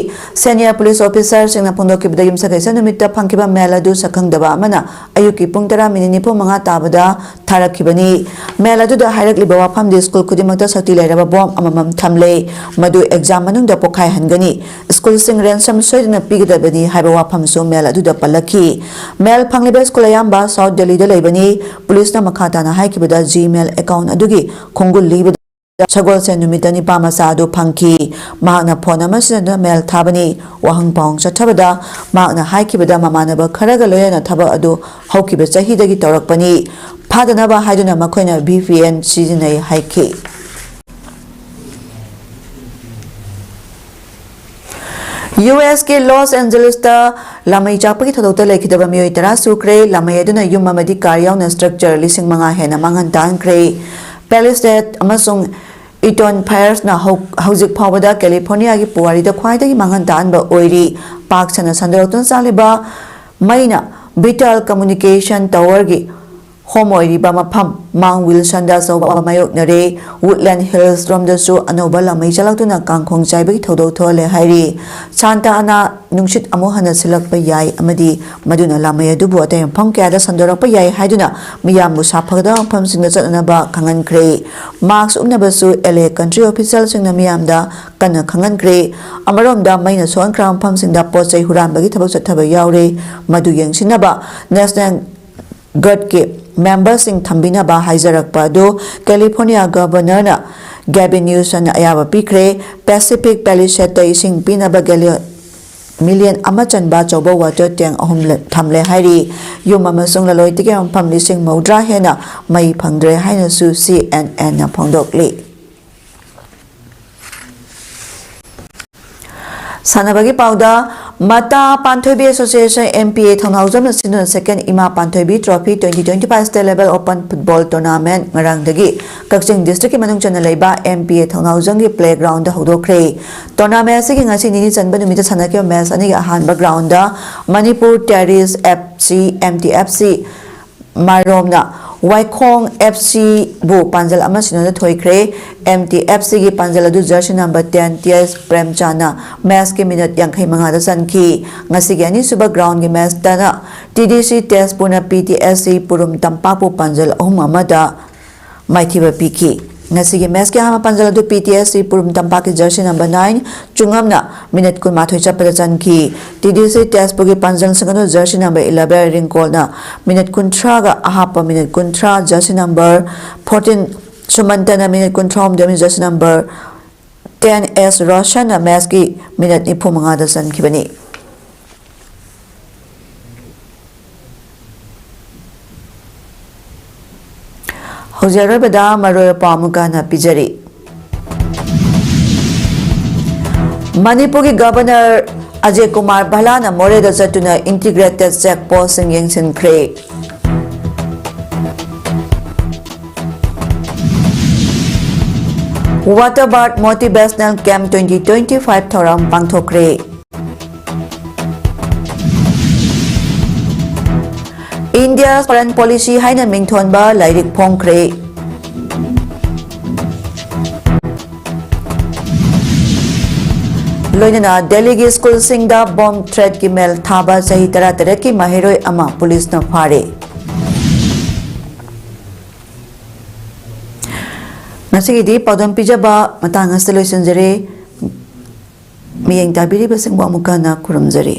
ꯁꯦꯅꯤꯌꯔ ꯄꯨꯂꯤꯁ ꯑꯣꯐꯤꯁꯥꯔꯁꯤꯡꯅ ꯐꯣꯡꯗꯣꯛꯈꯤꯕꯗ ꯌꯨꯝꯁꯀꯩꯁ ꯅꯨꯃꯤꯠꯇ ꯐꯪꯈꯤꯕ ꯃꯦꯜ ꯑꯗꯨ ꯁꯛꯈꯪꯗꯕ ꯑꯃꯅ ꯑꯌꯨꯛꯀꯤ ꯄꯨꯡ ꯇꯔꯥ ꯃꯤꯅꯤꯠ ꯅꯤꯐꯨ ꯃꯉꯥ ꯇꯥꯕꯗ ꯊꯥꯔꯛꯈꯤꯕꯅꯤ꯫ ꯃꯦꯜ ꯑꯗꯨꯗ ꯍꯥꯏꯔꯛꯂꯤꯕ ꯋꯥꯐꯝꯗꯤ ꯁ꯭ꯀꯨꯜ ꯈꯨꯗꯤꯡꯃꯛꯇ ꯁꯛꯇꯤ ꯂꯩꯔꯕ ꯕꯣꯝ ꯑꯃꯃꯝ ꯊꯝꯂꯦ, ꯃꯗꯨ ꯑꯦꯛꯖꯥꯝ ꯃꯅꯨꯡꯗ ꯄꯣꯈꯥꯏꯍꯟꯒꯅꯤ꯫ ꯁ꯭ꯀꯨꯜꯁꯤꯡ ꯔꯦꯟꯁꯝ ꯁꯣꯏꯗꯅ ꯄꯤꯒꯗꯕꯅꯤ ꯍꯥꯏꯕ ꯋꯥꯐꯝꯁꯨ ꯃꯦꯜ ꯑꯗꯨꯗ ꯄꯜꯂꯛꯈꯤ꯫ ꯃꯦꯜ ꯐꯪꯂꯤꯕ ꯁ꯭ꯀꯨꯜ ꯑꯌꯥꯝꯕ ꯁꯥꯎꯠ ꯗꯦꯜꯂꯤꯗ ꯂꯩꯕꯅꯤ꯫ ꯄꯨꯂꯤꯁꯅ ꯃꯈꯥ ꯇꯥꯅ ꯍꯥꯏꯈꯤꯕꯗ, ꯖꯤꯃꯦꯜ ꯑꯦꯀꯥꯎꯟ ꯑꯗꯨꯒꯤ ꯈꯣꯡꯒꯨꯜ ꯂꯤꯕꯗ ꯁꯒꯣꯜꯁꯦꯟ ꯅꯨꯃꯤꯠꯇ ꯅꯤꯄꯥ ꯃꯆꯥ ꯑꯗꯨ ꯐꯪꯈꯤ꯫ ꯃꯍꯥꯛꯅ ꯐꯣꯟ ꯑꯃ ꯁꯤꯖꯤꯟꯅꯗꯨꯅ ꯃꯦꯜ ꯊꯥꯕꯅꯤ꯫ ꯋꯥꯍꯪ ꯄꯥꯎꯍꯪ ꯆꯠꯊꯕꯗ ꯃꯍꯥꯛꯅ ꯍꯥꯏꯈꯤꯕꯗ, ꯃꯃꯥꯟꯅꯕ ꯈꯔꯒ ꯂꯣꯏꯅꯅ ꯊꯕꯛ ꯑꯗꯨ ꯍꯧꯈꯤꯕ ꯆꯍꯤꯗꯒꯤ ꯇꯧꯔꯛꯄꯅꯤ꯫ ꯐꯥꯗꯅꯕ ꯍꯥꯏꯗꯨꯅ ꯃꯈꯣꯏꯅ ꯚꯤ ꯄꯤ ꯑꯦꯟ ꯁꯤꯖꯤꯟꯅꯩ ꯍꯥꯏꯈꯤ꯫ ꯌꯨ ꯑꯦꯁꯀꯤ ꯂꯣꯁ ꯑꯦꯟꯖꯦꯂꯤꯁꯇ ꯂꯥꯃꯩ ꯆꯥꯛꯄꯒꯤ ꯊꯧꯗꯣꯛꯇ ꯂꯩꯈꯤꯗꯕ ꯃꯤꯑꯣꯏ ꯇꯔꯥ ꯁꯨꯈ꯭ꯔꯦ꯫ ꯂꯥꯃꯩ ꯑꯗꯨꯅ ꯌꯨꯝ ꯑꯃꯗꯤ ꯀꯥꯔ ꯌꯥꯎꯅ ꯁ꯭ꯇ꯭ꯔꯛꯆꯔ ꯂꯤꯁꯤꯡ ꯃꯉꯥ ꯍꯦꯟꯅ ꯃꯥꯡꯍꯟ ꯇꯥꯍꯟꯈ꯭ꯔꯦ꯫ ꯄꯦꯂꯤꯁꯦꯗ ꯑꯃꯁꯨꯡ ꯏꯇꯣꯟ ꯐꯥꯌꯔꯁꯅ ꯍꯧ-, ꯍꯧꯖꯤꯛ ꯐꯥꯎꯕꯗ ꯀꯦꯂꯤꯐꯣꯔꯅꯤꯌꯥꯒꯤ ꯄꯨꯋꯥꯔꯤꯗ ꯈ꯭ꯋꯥꯏꯗꯒꯤ ꯃꯥꯡꯍꯟ ꯇꯥꯍꯟꯕ ꯑꯣꯏꯔꯤ꯫ ꯄꯥꯛ ꯁꯟꯅ ꯁꯟꯗꯣꯔꯛꯇꯨꯅ ꯆꯥꯛꯂꯤꯕ ꯃꯩꯅ ꯚꯤꯇꯥꯜ ꯀꯝꯃꯨꯅꯤꯀꯦꯁꯟ ꯇꯋꯔꯒꯤ ꯍꯣꯝ ꯑꯣꯏꯔꯤꯕ ꯃꯐꯝ ꯃꯥꯎꯟ ꯋꯤꯜꯁꯟꯗ ꯑꯆꯧꯕ ꯃꯥꯌꯣꯛꯅꯔꯦ꯫ ꯋꯨꯗꯂꯦꯟ ꯍꯤꯜꯁ ꯔꯣꯝꯗꯁꯨ ꯑꯅꯧꯕ ꯂꯥꯃꯩ ꯆꯠꯂꯛꯇꯨꯅ ꯀꯥꯡꯈꯣꯡ ꯆꯥꯏꯕꯒꯤ ꯊꯧꯗꯣꯛ ꯊꯣꯛꯍꯜꯂꯦ ꯍꯥꯏꯔꯤ꯫ ꯁꯥꯟꯇꯥ ꯑꯅꯥ ꯅꯨꯡꯁꯤꯠ ꯑꯃꯨꯛ ꯍꯟꯅ ꯁꯤꯜꯂꯛꯄ ꯌꯥꯏ ꯑꯃꯗꯤ ꯃꯗꯨꯅ ꯂꯥꯃꯩ ꯑꯗꯨꯕꯨ ꯑꯇꯩ ꯃꯐꯝ ꯀꯌꯥꯗ ꯁꯟꯗꯣꯔꯛꯄ ꯌꯥꯏ ꯍꯥꯏꯗꯨꯅ ꯃꯤꯌꯥꯝꯕꯨ ꯁꯥꯐꯒꯗꯕ ꯃꯐꯝꯁꯤꯡꯗ ꯆꯠꯅꯅꯕ ꯈꯪꯍꯟꯈ꯭ꯔꯦ꯫ ꯃꯥꯛꯁ ꯎꯞꯅꯕꯁꯨ ꯑꯦꯜ ꯑꯦ ꯀꯟꯇ꯭ꯔꯤ ꯑꯣꯐꯤꯁꯤꯌꯦꯜꯁꯤꯡꯅ ꯃꯤꯌꯥꯝꯗ ꯀꯟꯅ ꯈꯪꯍꯟꯈ꯭ꯔꯦ꯫ ꯑꯃꯔꯣꯝꯗ ꯃꯩꯅ ꯁꯣꯛꯍꯟꯈ꯭ꯔꯕ ꯃꯐꯝꯁꯤꯡꯗ ꯄꯣꯠ ꯆꯩ ꯍꯨꯔꯥꯟꯕꯒꯤ ꯊꯕꯛ ꯆꯠꯊꯕ ꯌꯥꯎꯔꯦ꯫ ꯃꯗꯨ ꯌꯦꯡꯁꯤꯟꯅꯕ ꯅꯦꯁꯅꯦꯜ ꯒꯥꯔꯗꯀꯤ ꯃꯦꯝꯕꯔꯁꯤꯡ ꯊꯝꯕꯤꯅꯕ ꯍꯥꯏꯖꯔꯛꯄ ꯑꯗꯨ ꯀꯦꯂꯤꯐꯣꯔꯅꯤꯌꯥ ꯒꯕꯔꯅꯔꯅ ꯒꯦꯕꯤꯟ ꯅ꯭ꯌꯨꯁꯝꯅ ꯑꯌꯥꯕ ꯄꯤꯈ꯭ꯔꯦ꯫ ꯄꯦꯁꯤꯐꯤꯛ ꯄꯦꯂꯤꯁꯦꯠꯇ ꯏꯁꯤꯡ ꯄꯤꯅꯕ ꯒꯦꯂꯤꯌꯟ ꯃꯤꯂꯤꯌꯟ ꯑꯃ ꯆꯟꯕ ꯑꯆꯧꯕ ꯋꯥꯇꯔ ꯇꯦꯡ ꯑꯍꯨꯝ ꯂ-, ꯊꯝꯂꯦ ꯍꯥꯏꯔꯤ꯫ ꯌꯨꯝ ꯑꯃꯁꯨꯡ ꯂꯂꯣꯟ ꯏꯇꯤꯛꯀꯤ ꯃꯐꯝ ꯂꯤꯁꯤꯡ ꯃꯧꯗ꯭ꯔꯥ ꯍꯦꯟꯅ ꯃꯩ ꯐꯪꯗ꯭ꯔꯦ ꯍꯥꯏꯅꯁꯨ ꯁꯤ ꯑꯦꯟ ꯑꯦꯟꯅ ꯐꯣꯡꯗꯣꯛꯂꯤ꯫ ꯁꯥꯟꯅꯕꯒꯤ ꯄꯥꯎꯗ, ꯃꯇꯥ ꯄꯥꯟꯊꯣꯏꯕꯤ ꯑꯦꯁꯣꯁꯤꯌꯦꯁꯟ, M P A, ꯊꯧꯅꯥꯎꯖꯝꯅ ꯁꯤꯟꯗꯨꯅ Second ꯏꯃꯥ ꯄꯥꯟꯊꯣꯏꯕꯤ Trophy twenty twenty-five State Level Open Football Tournament ꯉꯔꯥꯡꯗꯒꯤ ꯀꯛꯆꯤꯡ district ꯀꯤ ꯃꯅꯨꯡ ꯆꯟꯅ ꯂꯩꯕ M P A ꯊꯧꯅꯥꯎꯖꯝꯒꯤ playground the ꯍꯧꯗꯣꯛꯈ꯭ꯔꯦ꯫ Tournament ꯑꯁꯤꯒꯤ ꯉꯁꯤ ꯅꯤꯅꯤ ꯆꯟꯕ ꯅꯨꯃꯤꯠꯇ ꯁꯥꯟꯅꯈꯤꯕ match ꯑꯅꯤꯒꯤ ꯑꯍꯥꯟꯕ round ꯗ Manipur Terrace F C, M T F C ꯃꯥꯏꯔꯣꯝꯅ ꯋꯥꯏꯈꯣꯡ F C ꯕꯨ ꯄꯥꯟꯖꯜ ꯑꯃ ꯁꯤꯅꯣꯗ ꯊꯣꯏꯈ꯭ꯔꯦ꯫ M T F C ꯒꯤ ꯄꯥꯟꯖꯜ ꯑꯗꯨ jersey number ten T S ꯄ꯭ꯔꯦꯝꯆꯥꯟꯅ match ꯀꯤ minute ꯌꯥꯡꯈꯩ ꯃꯉꯥꯗ ꯆꯟꯈꯤ꯫ ꯉꯁꯤꯒꯤ ꯑꯅꯤꯁꯨꯕ ground ꯒꯤ match ꯇꯅ T D C ꯇꯦꯖꯄꯨꯔꯅ P T S C ꯄꯨꯔꯨꯝ ꯇꯝꯄꯥꯛꯄꯨ ꯄꯥꯟꯖꯜ ꯑꯍꯨꯝ ꯑꯃꯗ ꯃꯥꯏꯊꯤꯕ ꯄꯤꯈꯤ꯫ ꯉꯁꯤꯒꯤ match ꯀꯤ ꯑꯍꯥꯟꯕ ꯄꯥꯟꯖꯜ ꯑꯗꯨ P T S C ꯄꯨꯔꯨꯝ ꯇꯝꯄꯥꯛꯀꯤ jersey number nine ꯆꯨꯡꯉꯝꯅ minute ꯀꯨꯟꯃꯥꯊꯣꯏ ꯆꯠꯄꯗ ꯆꯟꯈꯤ꯫ T D C ꯇꯦꯖꯄꯨꯔꯒꯤ ꯄꯥꯟꯖꯜꯁꯤꯡ ꯑꯗꯨ jersey number eleven ꯔꯤꯡꯀꯣꯜꯅ minute ꯀꯨꯟꯊ꯭ꯔꯥꯒ ꯑꯍꯥꯞꯄ minute ꯀꯨꯟꯊ꯭ꯔꯥ, jersey number fourteen ꯁꯨꯃꯟꯇꯅ minute ꯀꯨꯟꯊ꯭ꯔꯥꯍꯨꯝꯗꯣꯏ ꯑꯃꯗꯤ jersey number ten S ꯔꯣꯁꯟꯅ match ꯀꯤ minute ꯅꯤꯐꯨ ꯃꯉꯥꯗ ꯆꯟꯈꯤꯕꯅꯤ꯫ ꯍꯧꯖꯤꯛ ꯑꯔꯣꯏꯕꯗ ꯃꯔꯨꯑꯣꯏꯕ ꯄꯥꯎ ꯑꯃꯨꯛꯀ ꯍꯟꯅ ꯄꯤꯖꯔꯤ꯫ ꯃꯅꯤꯄꯨꯔꯒꯤ Governor ꯑꯖꯌ ꯀꯨꯃꯥꯔ ꯚꯜꯂꯥꯅ ꯃꯣꯔꯦꯗ ꯆꯠꯇꯨꯅ integrated check post ꯁꯤꯡ ꯌꯦꯡꯁꯤꯟꯈ꯭ꯔꯦ꯫ Water Bird Motivational Camp twenty twenty-five ꯊꯧꯔꯝ ꯄꯥꯡꯊꯣꯛꯈ꯭ꯔꯦ꯫ India's Foreign Policy ꯍꯥꯏꯅ ꯃꯤꯡꯊꯣꯟꯕ ꯂꯥꯏꯔꯤꯛ ꯐꯣꯡꯈ꯭ꯔꯦ꯫ ꯂꯣꯏꯅꯅ ꯗꯦꯜꯂꯤꯒꯤ ꯁ꯭ꯀꯨꯜꯁꯤꯡꯗ bomb threat ꯀꯤ mail ꯊꯥꯕ ꯆꯍꯤ ꯇꯔꯥꯇꯔꯦꯠꯀꯤ ꯃꯍꯩꯔꯣꯏ ꯑꯃ ꯄꯨꯂꯤꯁꯅ ꯐꯥꯔꯦ꯫ ꯉꯁꯤꯒꯤꯗꯤ ꯄꯥꯎꯗꯝ ꯄꯤꯖꯕ ꯃꯇꯥꯡ ꯑꯁꯤꯗ ꯂꯣꯏꯁꯤꯟꯖꯔꯦ꯫ ꯃꯤꯠꯌꯦꯡ ꯇꯥꯕꯤꯔꯤꯕꯁꯤꯡꯕꯨ ꯑꯃꯨꯛꯀ ꯍꯟꯅ ꯈꯨꯔꯨꯝꯖꯔꯤ꯫